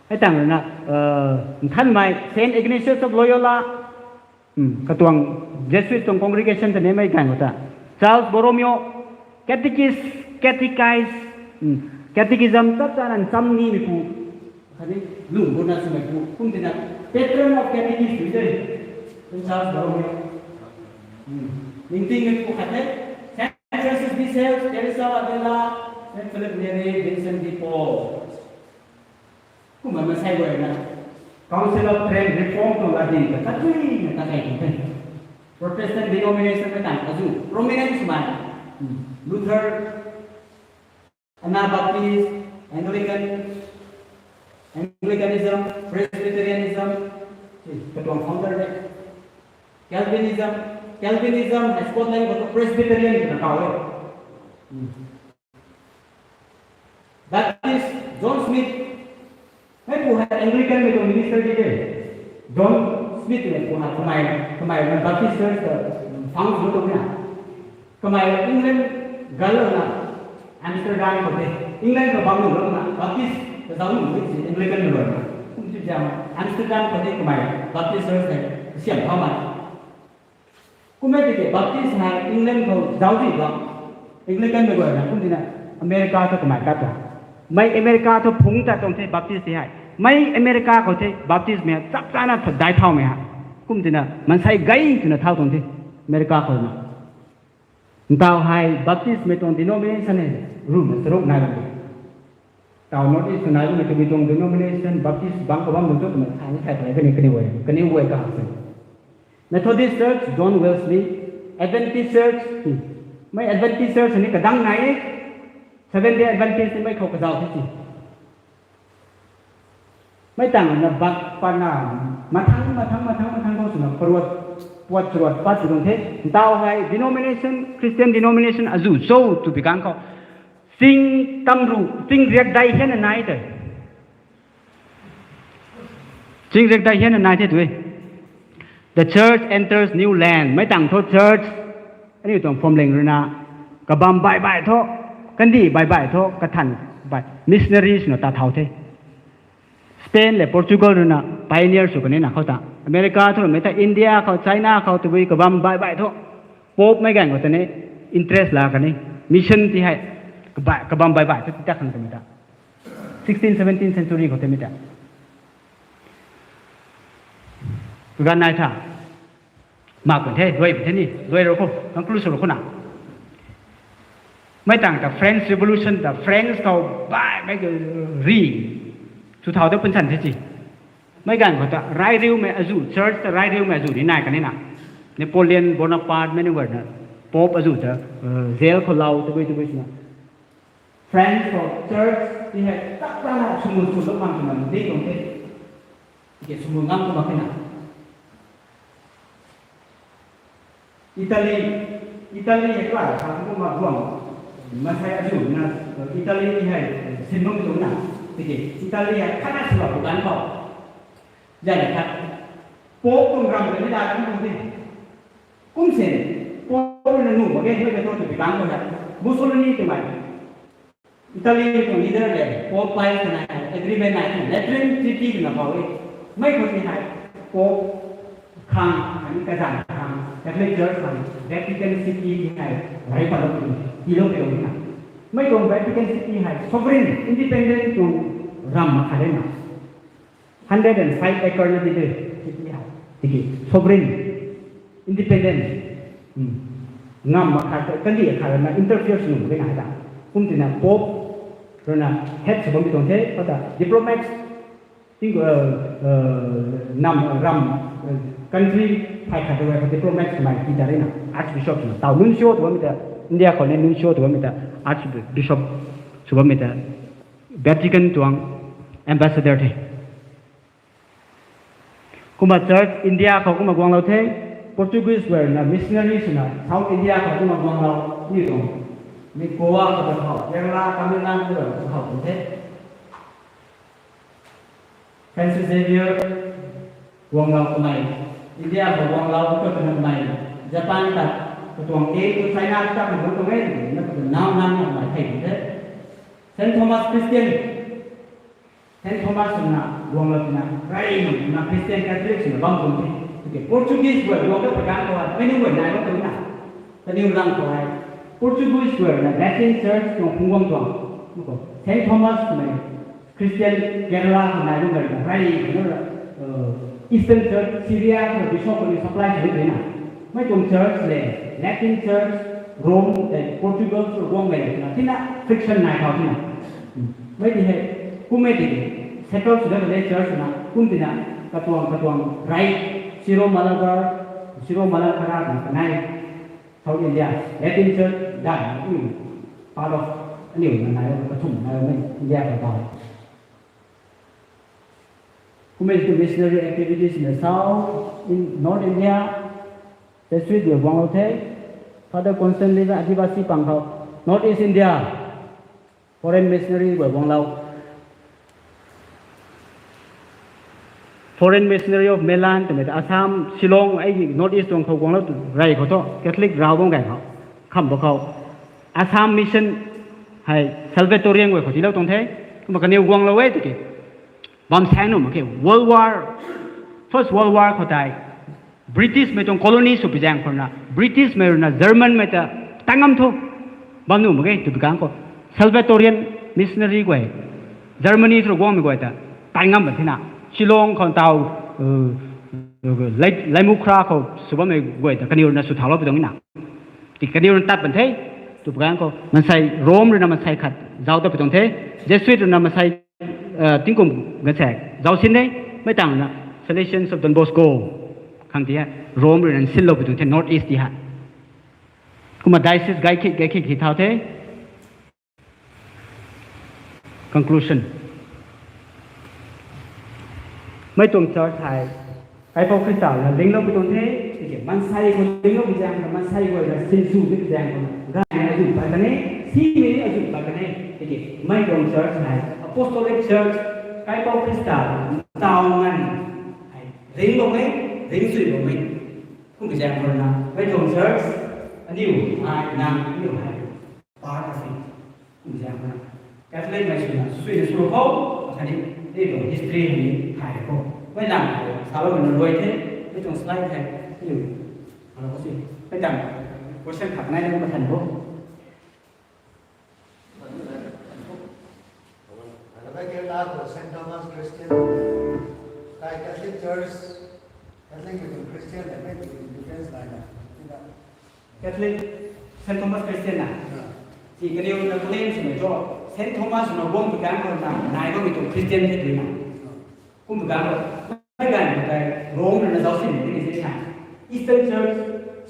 Hei tang rui na, uh, nthanmei Saint Ignatius of Loyola, hmm, katuang Jesuit tuang congregation ta ni mei ganv khou ta. Charles Borromeo, catechist, catechise, hmm, catechism chap chana ncham ni mei pu. Khatni lung guna swmei pu, kum tina patron of catechist tw de. Kum Charles Borromeo. Hmm. Ningting mei pu khat the. Saint Francis de Sales, Teresa of Avila, Saint Philip Neri, Vincent de Paul. Kumna masei guay na Council of Trent reform tuang latding ta tat chui na ta kai tuang the. Protestant denomination ka tang azu prominent swmei. Hmm. Luther, Anabaptist, Anglican, Anglicanism, Presbyterianism, katuang founder de. Calvinism, Calvinism, Scotland khou Presbyterian twna kaw e. Hmm. Baptist, John Smith, mei pu hei Anglican mei tuang minister di de. John Smith mei pu hei kamei, kamei Baptist Church ta found sw tuang na. Kamei England gal lou na, Amsterdam khou the. England khou bam lou na, Baptist ta zauc lou si Anglican mei lou na. Kum ti jam, Amsterdam khou the kamei Baptist Church tei siam thau ma. Kum e tiki Baptist hei England khou zauc di bam. Anglican mei guay na kum tina America thu kamei kat tuang. Mei America thu phungc tat tuang the Baptist hei. Mei America khou the Baptist mei chap chana tha dai thaumei hei. Kum tina mansei gay twna thau tuang the America khou na. Ntaw hei Baptist mei tuang denomination hei ru na charuk nai bam de. Tau North East nai bam na tabui tuang denomination Baptist bang khou bam tuang thu twmei tha ni thay thay kani, kani guay, kani guay kahak se. Methodist Church, John Wesley, Adventist Church, hmm. Mei Adventist Church ni kadang nai e, Seventh Day Adventist ni mei khou kazauh the si. Mei tang na bak patna, mathang, mathang, mathang, mathang khou swna paruat, puat charuat pat tu tuang the. Ntaw hei denomination, Christian denomination azu cho tw pi kang khou. Ching tamru, ching riak dai hian na nai tei. Ching riak dai hian na nai the tw e. The church enters new land. Mei tang thu church, aniu tuang phwamling rui na, kabam bai bai thu, kandih bai bai thu, kathan bai, missionary swna ta thau the. Spain le Portugal rui na pioneer sw kani na khou ta. America thu mei ta India khou, China khou tabui kabam bai bai thu. Pope mei ganv khou ta ni interest la kani. Mission ti hei, kaba-, kabam bai bai thu ti ta khang twmei ta. Sixteen, seventeenth century khou twmei ta. Kaganv nai tha. Mak pun the, luai pun the ni, luai rou khou, conclusion rou khou na. Mei tang ta French Revolution ta French khou bai mei ri. Two thousand pun chan the si. Mei ganv khou ta rai riumei azu, church ta rai riumei azu ni nai kani na. Napoleon Bonaparte mei ni guay na. Pope azu ta, uh, jail khou lau tabui tabui swna. France khou church ti hei tak tak na sumul sumul khang swna di tuang the. Tiki sumul ngam tu mak khe na. Italy, Italy hei kala khang kumna guang. Masei azu na, Italy ti hei sinmum tu na. Tiki Italy hei khatna swna tu kan khou. Zai na khat. Pope tuang ram kani da kan tu the. Kum sin, Pope na nu mak ge, hei ka thu tw pi kang khou hei. Mussolini twmei Italy tuang leader le, Pope Pius kanei hei agreement nai the, Lateran Treaty twna kaw e. Mei khou ti hei, Pope khang, khatni kazanc khang, Catholic Church khang, Vatican City ti hei, rai patlou ti, tiilou tiilou ni na. Mei tuang Vatican City hei sovereign, independent tuang ram mak khat de na. Hundred and five acre na di de, city hei. Tiki, sovereign, independent, hmm, ngam mak khat, kandih khat na interfere sw nuh mak khe na hei ta. Kum tina Pope rui na head sw bam pi tuang the, khou ta diplomats, ting, uh, uh, nam, ram, uh, country phey khat rui khou diplomats mei ti ta rui na, Archbishop sw na. Tau nuncio tu bammei ta, India khou ni nuncio tu bammei ta, Archbishop sw bammei ta, Vatican tuang ambassador the. Kumna church India khou kumna guanglou the, Portuguese guay na missionary swna South India khou kumna guanglou ni tuang. Mi Goa khou ta khou, Kerala, Tamil Nadu khou ta khou tuang the. Francis Xavier guanglou kumei. India khou guanglou tu kanunmei, Japan ta, katuang ke tu China ta kan tu e, na katu nau nang nang mai thei de. Saint Thomas Christian, Saint Thomas na guanglou tina, rai na Christian Catholic na bam kum the. Okay, Portuguese guay guang ta pakan ko, mei ni guay nai ko tu na. Kaniw lang ko hai. Portuguese guay na Latin Church tuang phungwang tuang. Saint Thomas mei Christian Kerala khou nai bam gay na, rai na, uh, Eastern Church, Syria khou bishop khou ni supply sw de na. Mei tuang church le, Latin Church, Rome, tei Portugal khou guang gay na, tina friction nai khou tina. Hmm. Mei ti hei, kum mei ti, settle sw de church na, kum tina, katuang, katuang, rai, Syro Malabar, Syro Malankara na kanei, South India, Latin Church, dan, hmm, part of, aniu na nai, kathum nai, India khou ta. Kumei tu missionary activities in the south, in North India, Jesuit guay guanglou the, Father Constantine Adivasi pang khou, North East India, foreign missionary guay guanglou. Foreign Missionary of Mainland twmei ta Assam, Shillong, ei North East tuang khou guanglou tu rey khou thu, Catholic rau bam gay khou, kham ba khou. Assam Mission hei Salvatorian guay khou tiilou tuang the, kumna kaniw guanglou e tiki. Bam saeng nuh mak khe, World War, First World War khou tei, British mei tuang colony sw pi zaeng khou na, British mei rui na German mei ta tang ngam thu, bam nuh mak khe, tw pi kang khou, Salvatorian missionary guay, Germany thu guangmei guay ta, tang ngam ban the na, Shillong khou tau, uh, uh, Lai-, Laimukhra khou sw bammei guay ta, kaniw rui na sw thaulou pi tuang na. Ti kaniw rui na tat ban the, tw pi kang khou, mansei Rome rui na mansei khat, zauc ta pi tuang the, Jesuit rui na mansei, uh, tingkum ganv se, zauc sin de, mei tang na, Salesians of Don Bosco, khang ti hei, Rome rui na sinlou pi tuang the, North East ti hei. Kumna diocese gay khik, gay khik hi thau the. Conclusion. Mei tuang church hei, Kaipouc Khrista na linglou pi tuang the, tiki mansei khou linglou pi zaeng khou, mansei guay na sinsw pi zaeng khou, gay na azuh pat kan e, simei ni azuh pat kan e, tiki mei tuang church hei, Apostolic Church, Kaipouc Khrista, tau ngan, hei, ringlou e, ringsuilou e. Kum pi zaeng khou na, mei tuang church, aniu, ai, nang, aniu hei, part of it. Kum zaeng khou na, Catholic mei swna, swna sw khou, khatni, ni tuang history hei ni thay khou. Mei lang khou, saloumei na luai the, mei tuang slide the, aniu, alo khou si, mei tang, question khat nai na kum pathan khou. Kerala khou Saint Thomas Christian, kai Catholic Church, Catholic mei tuang Christian, mei tuang difference nai na. Catholic, Saint Thomas Christian na. Ti kaniw na claim swmei thu, Saint Thomas na guang pi kang khou na, nai bammei tuang Christian the tw na. Kum pi kang khou, mei ganv khou tei, Rome rui na zauc sin tiki zi na. Eastern Church,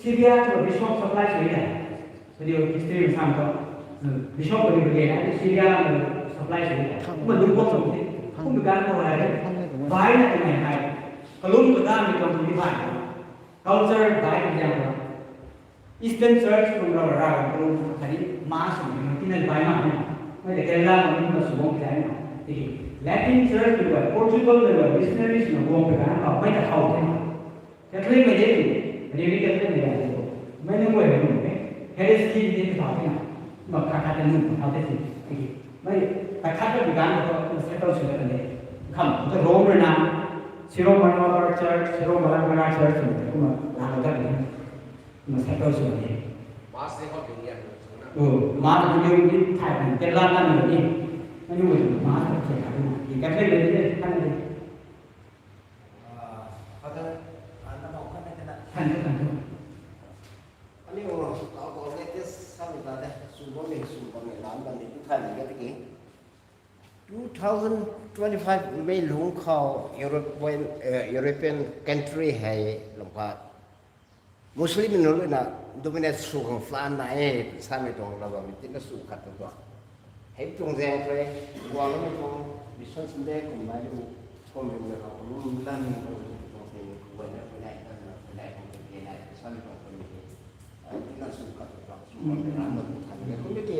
Syria khou bishop supply sw de. Kaniw history rui sam khou, bishop kaniw rui na, Syria khou supply sw de. Kumna lungc guang sw de. Kum pi kang khou hei, bai na twmei hei, kalum kadanmei tuang tei bai na. Culture bai pi zaeng khou. Eastern Church tuang rau rau tuang khatni Mass tuang tina bai mak na. Mei ta Kerala khou ni kumna sw bam pi zaeng na. Tiki Latin Church tuang guay, Portugal tuang guay, missionaries na guang pi zaeng khou, mei ta khou the na. Catholic mei de tu, kaniw ni Catholic mei de tu. Mei na guay na nuh e. Heresy ni ta thau the na. Kumna khat khat ta nuh thau the si. Tiki mei ta khat khat pi zaeng khou, kumna settle sw ta kan de. Kham, kumna Rome rui na, Syro-Malabar Church, Syro-Malankara Church, kumna laa ta kan de. Kumna settle sw de. Mass ni khou bing ya. Oh, Mass ni bing ni thai kan, Kerala na ni. Mei ni guay Mass ta thai kan de. Catholic mei de, kan de. Ah, Father, ah, na mau kan na kan na. Kan de, kan de. Aniu, ah, ko latest sa ni ta de, sw bammei, sw bammei, lam bammei, tu thai ni ka tiki. Two thousand twenty-five mei lungc khou European, eh, European country hei lungc khat Muslim nunc rui na dominate sw khang plan nai e, samei tuang lou bammei tina sw khat tu tuang. Hei tuang zaeng khou, guangloumei tuang mission sinde kum nai lu, kum lu na khou, lu lan khou, tuang se, guay na, guay nai, guay nai, guay nai, samei tuang kum lu. Ai, tina sw khat tu tuang, sw khat tu tuang, ram na tu khat. Kum ki,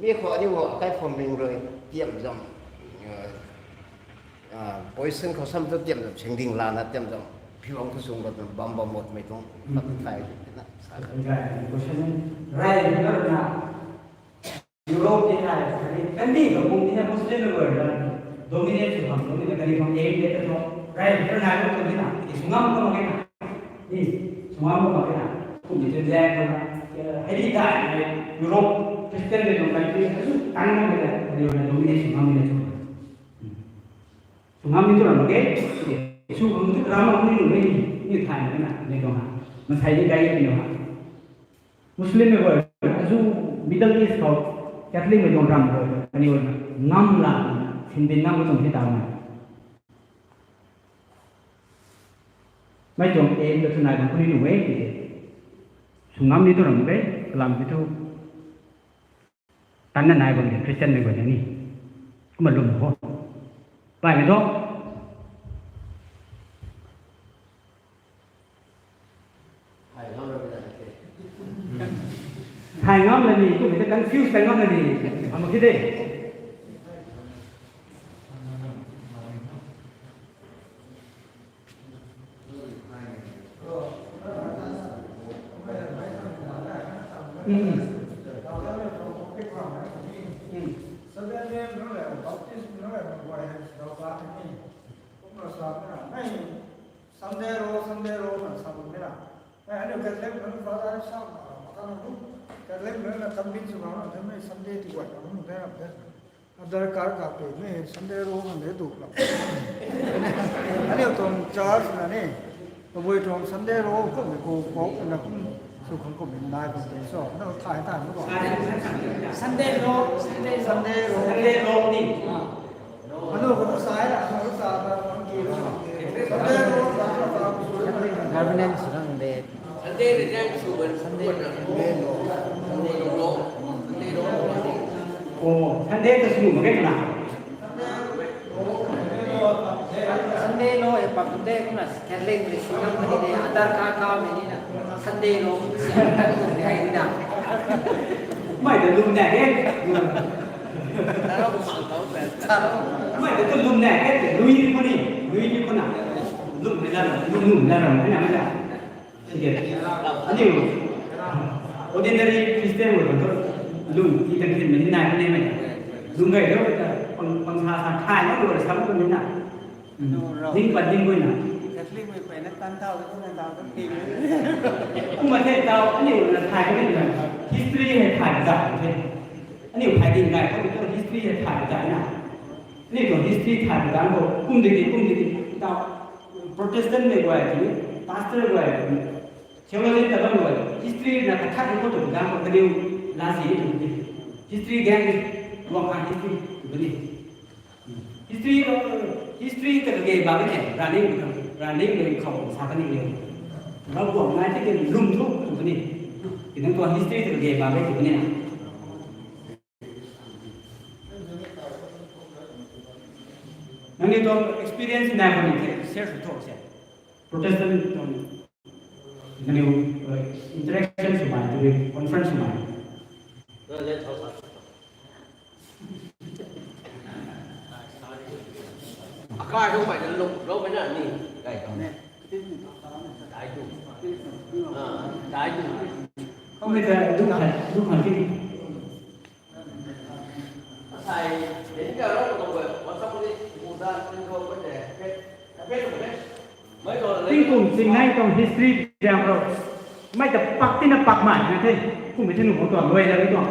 mi khou aniu wo, akai phwamling rui, tiam zam, eh, ah, position khou sam tu tiam zam, singding lana tiam zam. Shuang tu sung kat bam bam mot mei tuang. Tat thai na. Rai na. Europe ni hai, kani, kani ka bung ni hai Muslim na gay na dominate sw khang, dominate kani khang aim de ta thu, rai na nai lo tu ni na, i sungam ko ma ke na, i sungam ko ma ke na, kum ni tu jack ko na, hai di dai, Europe Christian ni tuang country, asu tan ko ke na, kani na dominate sw khang ni tu. Sungam ni tu ram ke, sw khang tu ram ko ni tu ni, ni thai na, ni tuang ha, masai ni dai ni ha. Muslim mei guay, azu Middle East khou Catholic mei tuang ram guay, kaniw na ngam la, sindin ngam tuang hei tau na. Mei tuang aim ta tunai tuang kuni nuh e, ti. Sungam ni tu ram e, kalam ti tu. Tan na nai bam de, Christian mei guay na ni. Kumna lum ho. Pai mei tu. Thay ngam na ni, kum ta confuse thay ngam na ni. Ama ki de. Mm. Mm. Sunday ro, Sunday ro, na sa bam e na. Ai, aniu Catholic nunc Father sa ma, ma kan nunc. Catholic nunc na convince sw bam na, Sunday ti guay na nunc de na de. Aadhaar card ka pe ni Sunday ro kan de du la. Aniu tuang church na ni. Tabui tuang Sunday ro kum ni ko ko na kum sw khang kum ni nai kum ni so. Na thai thai na ko. Sunday ro, Sunday ro. Sunday ro. Sunday ro ni. Ah. Anu ko sa ai la, anu sa ba, anu ki ro. Sunday ro, Sunday ro. Governance rang de. Sunday ni jang sw ban, Sunday ni jang sw ban. Sunday ni jang sw ban. Oh, Sunday ta sw mak ge na. Sunday lo e pak de kumna Catholic ni sw mak ge de, Aadhaar card ka ni na. Sunday lo. Hai ni na. Mei ta lum na e. Mei ta tu lum na e, lui ni ko ni, lui ni ko na. Lum na lam, lum na lam, na na. Aniu ordinary Christian wo tu lum ti tang khin mei ni nai ko ni mei. Lum gay lo ta pang, pang sa sa thai lo sa ko ni na. Ning pat ning guay na. Catholic mei pei na tan tau, tan tau, tan tau. Kumna the tau, aniu na thai ko ni na. History hei thai zat the. Aniu thai ding gay ko ni history hei thai zat na. Aniu tuang history thai zat ko, kum diki, kum diki. Tau Protestant mei guay ti, pastor guay ti, theologian ta bam guay, history na kathat ko tu zat ko, kaniw la si tu ni. History gang ni, wang kan history tu ni. History, history ta kage ba ke, running, running le khou sa kani le. Lau guang nai ti ke lum thu tu ni. Ki nang tuang history ta kage ba ke tu ni na. Nangniw tuang experience nai bam ni the, share sw tho se. Protestant tuang nangniw, uh, interaction sw mai, tu conference sw mai. Akai tu mai lou, lou mai na ni, kai tu. Dai tu. Ah, dai tu. Kumna ta lum khat, lum khat ki. Tingkum singnei tuang history diang bro. Mei ta pak tina pak mai na the. Kummei the nu khou tuang luai la tuang.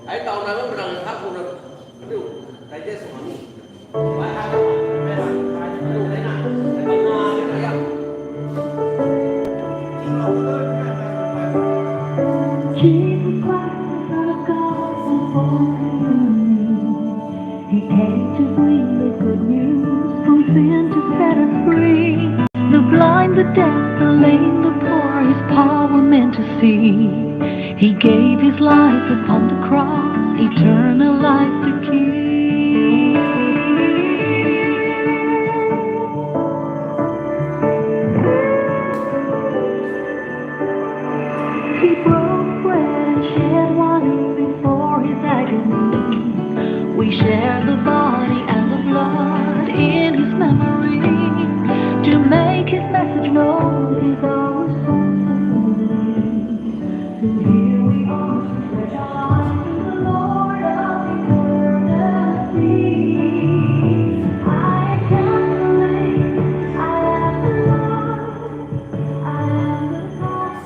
Ai tau na lou rang tha ku na, riu, tai te sw ni. Bai ha, bai ha, bai ha, bai ha, bai ha. Jesus Christ, the Son of God, was born in Bethlehem. He came to bring the good news, from sin to set us free. The blind, the deaf, the lame, the poor, his power men to see. He gave his life upon the cross, eternal life Make his message known is our song. Here we are, rejoicing the Lord of eternity. I am the way, I am the light, I am the path.